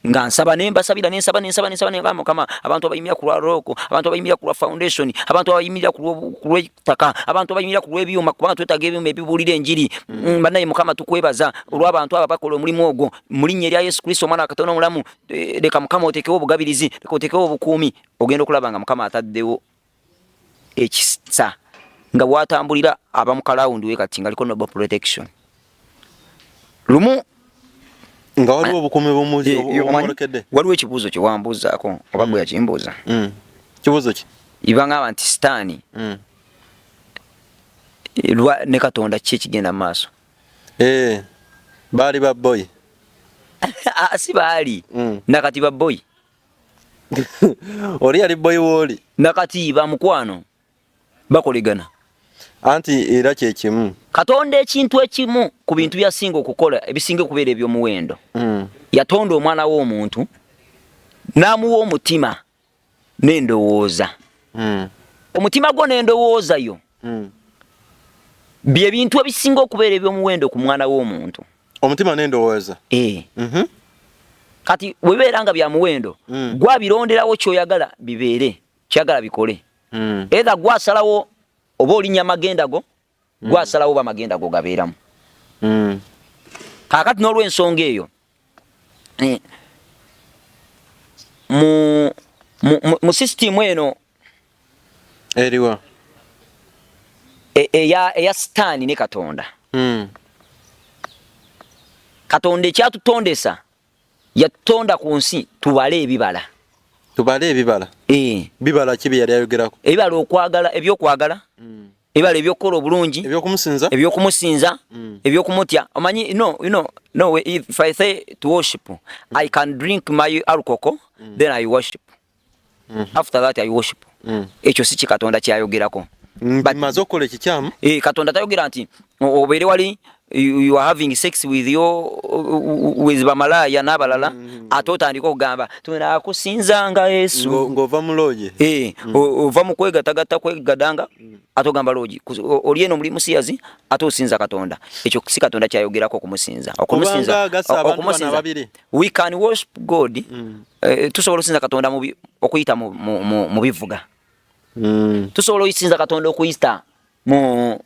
Nga nsaba ne mbasabira ne nsaba ne nsaba ne nsaba ne ngamba Mukama abantu abayimirira ku lwa rock, abantu abayimirira ku lwa foundation, abantu abayimirira ku lw'ettaka, abantu abayimirira ku lw'ebyuma, kubanga twetaaga ebyuma ebibuulira enjiri. Bannaye Mukama tukwebaza olw'abantu abo abakola omulimu ogwo mu linnya erya Yesu Kristo omwana wa Katonda omulamu. Leka Mukama oteekewo obugabirizi, leka oteekewo obukuumi. Ogenda okulaba nga Mukama ataddewo ekisa nga bw'atambulira abamu kalawundi we kati nga aliko noble protection. Lumu nga waliwo obukuumi obumwolekedde. Waliwo ekibuuzo kye wambuuzaako oba gwe yakimbuuza. Kibuuzo ki? Ibangamba nti Sitaani ne Katonda ki ekigenda mu maaso? Baali ba boy. Si baali. Nakati ba boy. Oli yali boy wooli. Nakati ba mukwano bakolegana. Anti era kye kimu. Katonda ekintu ekimu ku bintu byasinga okukola ebisinga okubeera eby'omuwendo. Yatonda omwana w'omuntu n'amuwa omutima n'endowooza. Omutima gwo n'endowooza yo bye bintu ebisinga okubeera eby'omuwendo ku mwana w'omuntu. Omutima n'endowooza. Kati bwe bibeera nga bya muwendo, gwabironderawo ky'oyagala bibeere, ky'oyagala bikole. Either gwasalawo oba olinnya magenda go, gwasalawo oba amagenda go gabeeramu. Kaakati n'olw'ensonga eyo mu sisitimu eno eriwa eya Sitaani ne Katonda. Katonda ekyatutondesa, yatutonda ku nsi tubale ebibala. Tubale ebibala. Bibala ki bye yali ayogerako? Ebibala okwagala, ebyokwagala, ebibala ebyokukola obulungi, Ebyokumusinza, ebyokkumusinza, ebyokumutya. Omanyi, no, no, if I say to worship, I can drink my alcohol, then I worship. After that I worship. Ekyo si ki Katonda kyayogerako. Maze okukola ekikyamu. Katonda tayogera nti obeere wali you are having sex with your with bamalaya n'abalala, ate otandika okugamba tunakusinzanga Yesu. Ng'ova mu lodge. Ova mu kwegatagatta kwegadanga, ate ogamba lodge oli eno muli musiyazi, ate osinza Katonda. Ekyo si Katonda kyayogerako okumusinza. Okumusinza, Kubanga agasa abantu bano okumusinza. ababiri. We can worship God. Tusobola okusinza Katonda okuyita mu bivuga. Tusobola okusinza Katonda okuyita mu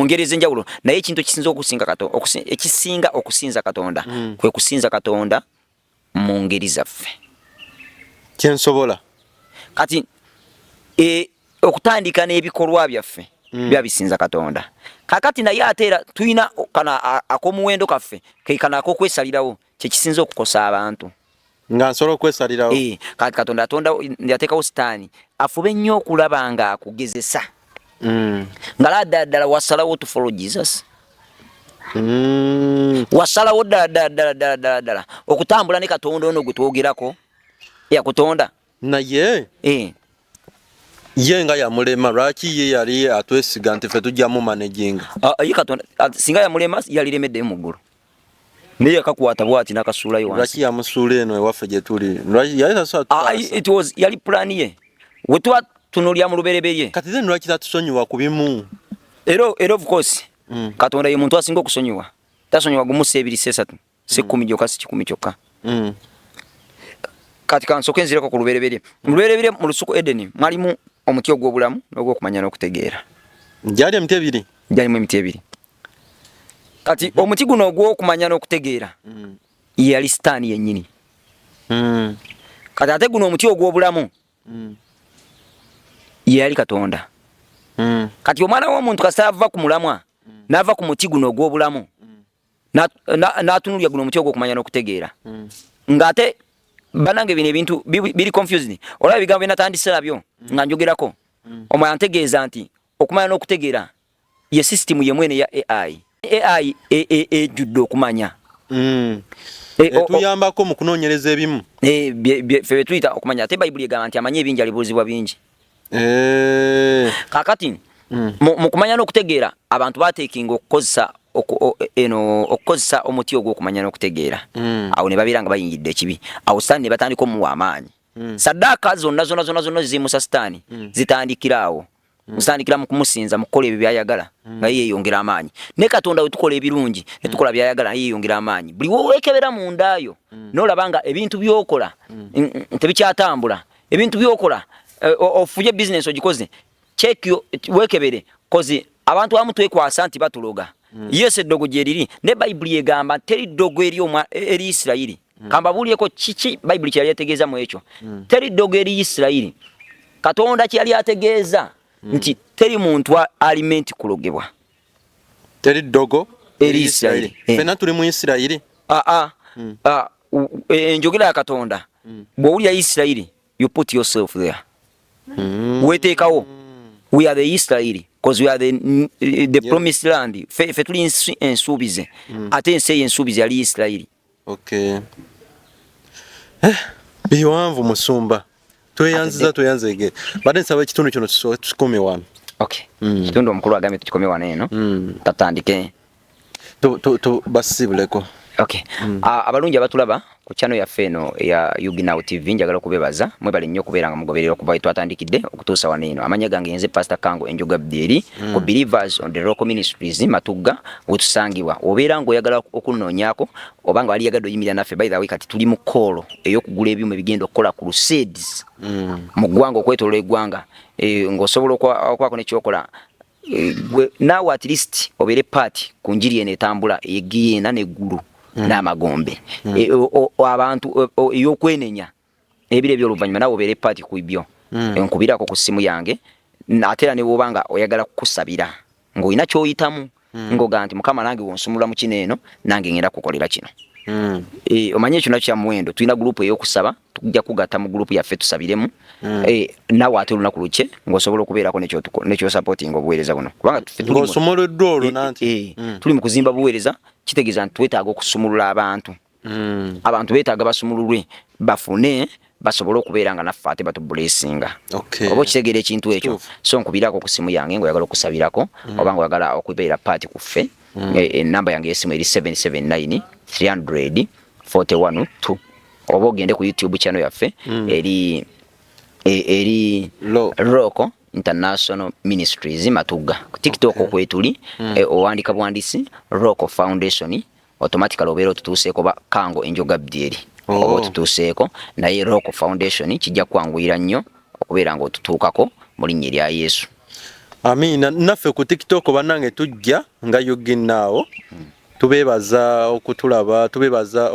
ngeri ez'enjawulo, naye ekintu ekisinza okusinga Katonda, ekisinga okusinza Katonda, kwe kusinza Katonda mu ngeri zaffe. Kyensobola. Kati okutandika n'ebikolwa byaffe biba bisinza Katonda. Kakati naye ate era tulina kano ak'omuwendo kaffe ke kano ak'okwesalirawo, kyekisinza okukosa abantu. Nga nsobola okwesalirawo. Kati Katonda atonda, yateekawo Sitaani afube nnyo okulaba nga akugezesa, nga la ddala ddala wasalawo to follow Jesus. Wasalawo ddala ddala ddala ddala ddala ddala okutambula ne Katonda ono gwe twogerako yakutonda. Naye ye nga yamulema, lwaki ye yali atwesiga nti ffe tujja mu managinga? Ah, ye Katonda singa yamulema yaliremeddeyo mu ggulu, naye yakakwata bwati n'akasuulayo wansi. Lwaki yamusuula eno ewaffe gye tuli? Lwaki yali tasobola tutaasa? It was yali plan ye we tuba tunulya mu lubereberye. Kati then lwaki tatusonyiwa ku bimu? Era of course Katonda ye muntu asinga okusonyiwa. Tasonyiwa gumu, si ebiri, si esatu, si 10 gyokka, si 100 kyokka. Kati kansooke nzireko ku lubereberye. Mu lubereberye mu lusuku Edeni mwalimu omuti ogw'obulamu n'ogw'okumanya n'okutegeera. Gyali emiti ebiri. Gyalimu emiti ebiri. Kati omuti guno ogw'okumanya n'okutegeera ye yali Sitaani yennyini. Kati ate guno omuti ogw'obulamu ye yali Katonda. Kati omwana w'omuntu kasita ava ku mulamwa, n'ava ku muti guno ogw'obulamu, n'atunulya guno omuti ogw'okumanya n'okutegeera, ng'ate banange bino ebintu biri confused. Olaba ebigambo bye natandise nabyo nga njogerako, omwana ntegeeza nti okumanya n'okutegeera ye system ye mwene ya AI. AI ejjudde okumanya. Etuyambako mu kunoonyereza ebimu. Ffe bye tuyita okumanya. Ate Bayibuli egamba nti amanyi ebingi alibuuzibwa bingi. Kaakati mu kumanya n'okutegeera abantu bateekinga okukozesa eno okukozesa omuti ogw'okumanya n'okutegeera. Awo ne babeera nga bayingidde ekibi. Awo Sitaani ne batandika omuwa amaanyi. Saddaaka zonna zonna zonna zonna ezimusa Sitaani zitandikira awo. Zitandikira mu kumusinza, mu kukola ebyo by'ayagala, nga ye yeeyongera amaanyi. Ne Katonda we tukola ebirungi ne tukola by'ayagala, naye yeeyongera amaanyi. Buli weekebera mu ndaayo n'olaba nga ebintu by'okola tebikyatambula, ebintu by'okola ofunye bizinensi ogikoze, check weekebere, 'cause abantu abamu twekwasa nti batuloga. Yes, eddogo gye riri, ne Bayibuli egamba teri ddogo eri Isirayiri. Kambabuulireko kiki Bayibuli kye yali ategeeza mu ekyo. Teri ddogo eri Isirayiri. Katonda kye yali ategeeza nti teri muntu alimenti kulogebwa. Teri ddogo eri eri Isirayiri. Isirayiri. Ffenna tuli mu Isirayiri. Enjogera ya Katonda, bw'owulira Isirayiri, you put yourself there. Weteekawo. We are the Israeli because we are the promised land. Fe tuli ensuubize. Ate ensi eyo ensuubize yali Isirayiri. Okay. Biwanvu musumba. Tweyanziza, tweyanzege. Badde nsaba ekitundu kino tukome wano. Okay. Kitundu omukulu agambye tukikome wano eno. Tatandike. Basibuleko. Okay. Abalungi abatulaba ku channel yaffe eno eya Uginow TV, njagala okubebaza mwebale nnyo okubeera nga mugoberera okuva we twatandikidde okutuusa wano eno. Amannya gange nze Pastor Kango Enjoga Abdieri ku Believers on the Rock Ministries Matugga wetusangibwa. Obeera ng'oyagala okunoonyaako oba nga wali yagadde oyimirira naffe, by the way kati tuli mu call ey'okugula ebyuma ebigenda okukola crusades mu ggwanga, okwetooloola eggwanga. Ng'osobola okubaako ne kyokola. Gwe naawe at least obeere part ku njiri eno etambula ey'eggiyena n'eggulu n'amagombe. Abantu ey'okwenenya ebiro eby'oluvannyuma, naawe obeere part ku byo. Nkubirako ku ssimu yange. Ate era ne bw'oba nga oyagala kukusabira ng'olina ky'oyitamu, ng'ogaa nti Mukama nange wonsumulula mu kino eno, nange ngenda kukolera kino. Omanye ekyo nakyo kya muwendo. Tulina gurupu ey'okusaba, tujja kugatta mu gurupu yaffe tusabiremu. Naawe ate olunaku lukye ng'osobola okubeerako nekyosupportinga obuweereza buno, kubanga ffe Ng'osumuluddwa olwo nanti. Tuli mu kuzimba buweereza, kitegeeza nti twetaaga okusumulula abantu. Abantu beetaaga basumululwe, bafune basobole okubeera nga naffe ate batublessinga. Oba okitegeera ekintu ekyo? So nkubirako ku simu yange ng'oyagala okusabirako oba ng'oyagala okubeera part ku ffe. Enamba yange y'essimu eri 779 300 41 2, oba ogende ku YouTube channel yaffe eri Rock International Ministries Matugga. Ku TikTok okwetuli, owandika bwandisi Rock Foundation, automatically obeera otutuuseeko, ba Kango Enjoga Abdieri. Oba otutuuseeko, naye Rock Foundation kijja kwanguyira nnyo okubeera ng'otutuukako mu linnya erya Yesu. Amiina. Naffe ku TikTok bannange tujja nga yuginnaawo. Tubeebaza okutulaba, tubeebaza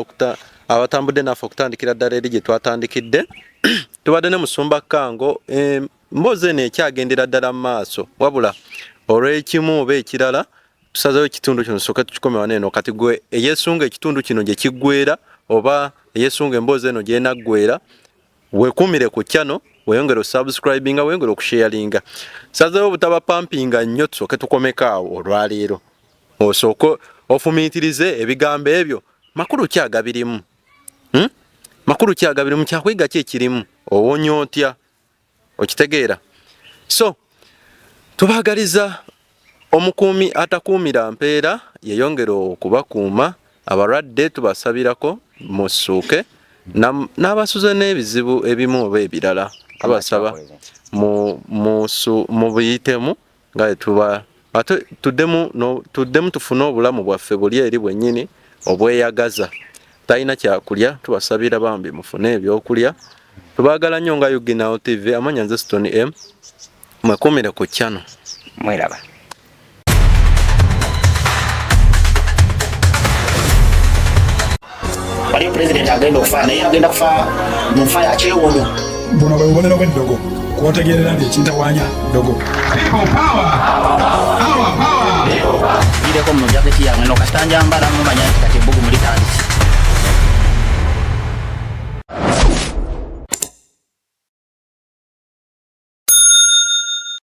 abatambudde naffe okutandikira ddala eri gye twatandikidde. Tubadde ne Musumba Kango. Emboozi eno ekyagendera ddala mu maaso, wabula olw'ekimu oba ekirala tusazeewo ekitundu kino tusooke tukikome wano eno. Kati gwe eyeesunga ekitundu kino gye kiggweera oba eyeesunga emboozi eno gy'enaggweera, weekuumire ku channel, weeyongere osubscribinga, weeyongere okusharinga. Sazeewo obutaba pampinga nnyo, tusooke tukomeko awo olwaleero, osooke ofumiitirize ebigambo ebyo, makulu ki agabirimu? Makulu ki agabirimu? Kyakuyiga ki ekirimu? Owonya otya? Okitegeera? So tubaagaliza omukuumi atakuumira mpeera yeyongere okubakuuma. Abalwadde tubasabirako musuuke, n'abasuze n'ebizibu ebimu oba ebirala tubasaba mubiyitemu nga tuba ate tuddemu tuddemu tufune obulamu bwaffe buli eri bwennyini obweyagaza. Talina kyakulya, tubasabira bambi mufune ebyokulya. Tubaagala nnyo nga Uginawo TV. Amanya nze Stone M. Mwekuumire ku channel. Mweraba. Waliyo pulezidenti agenda okufa, naye agenda kufa mu nfa ya kyewuunyo. Buno bwe bubonero bw'eddogo kwotegeerera nti ekintawaanya ddogo. Gireko mu jaketi yange no kasita njambala mumanya nti kati ebbugumu litandise.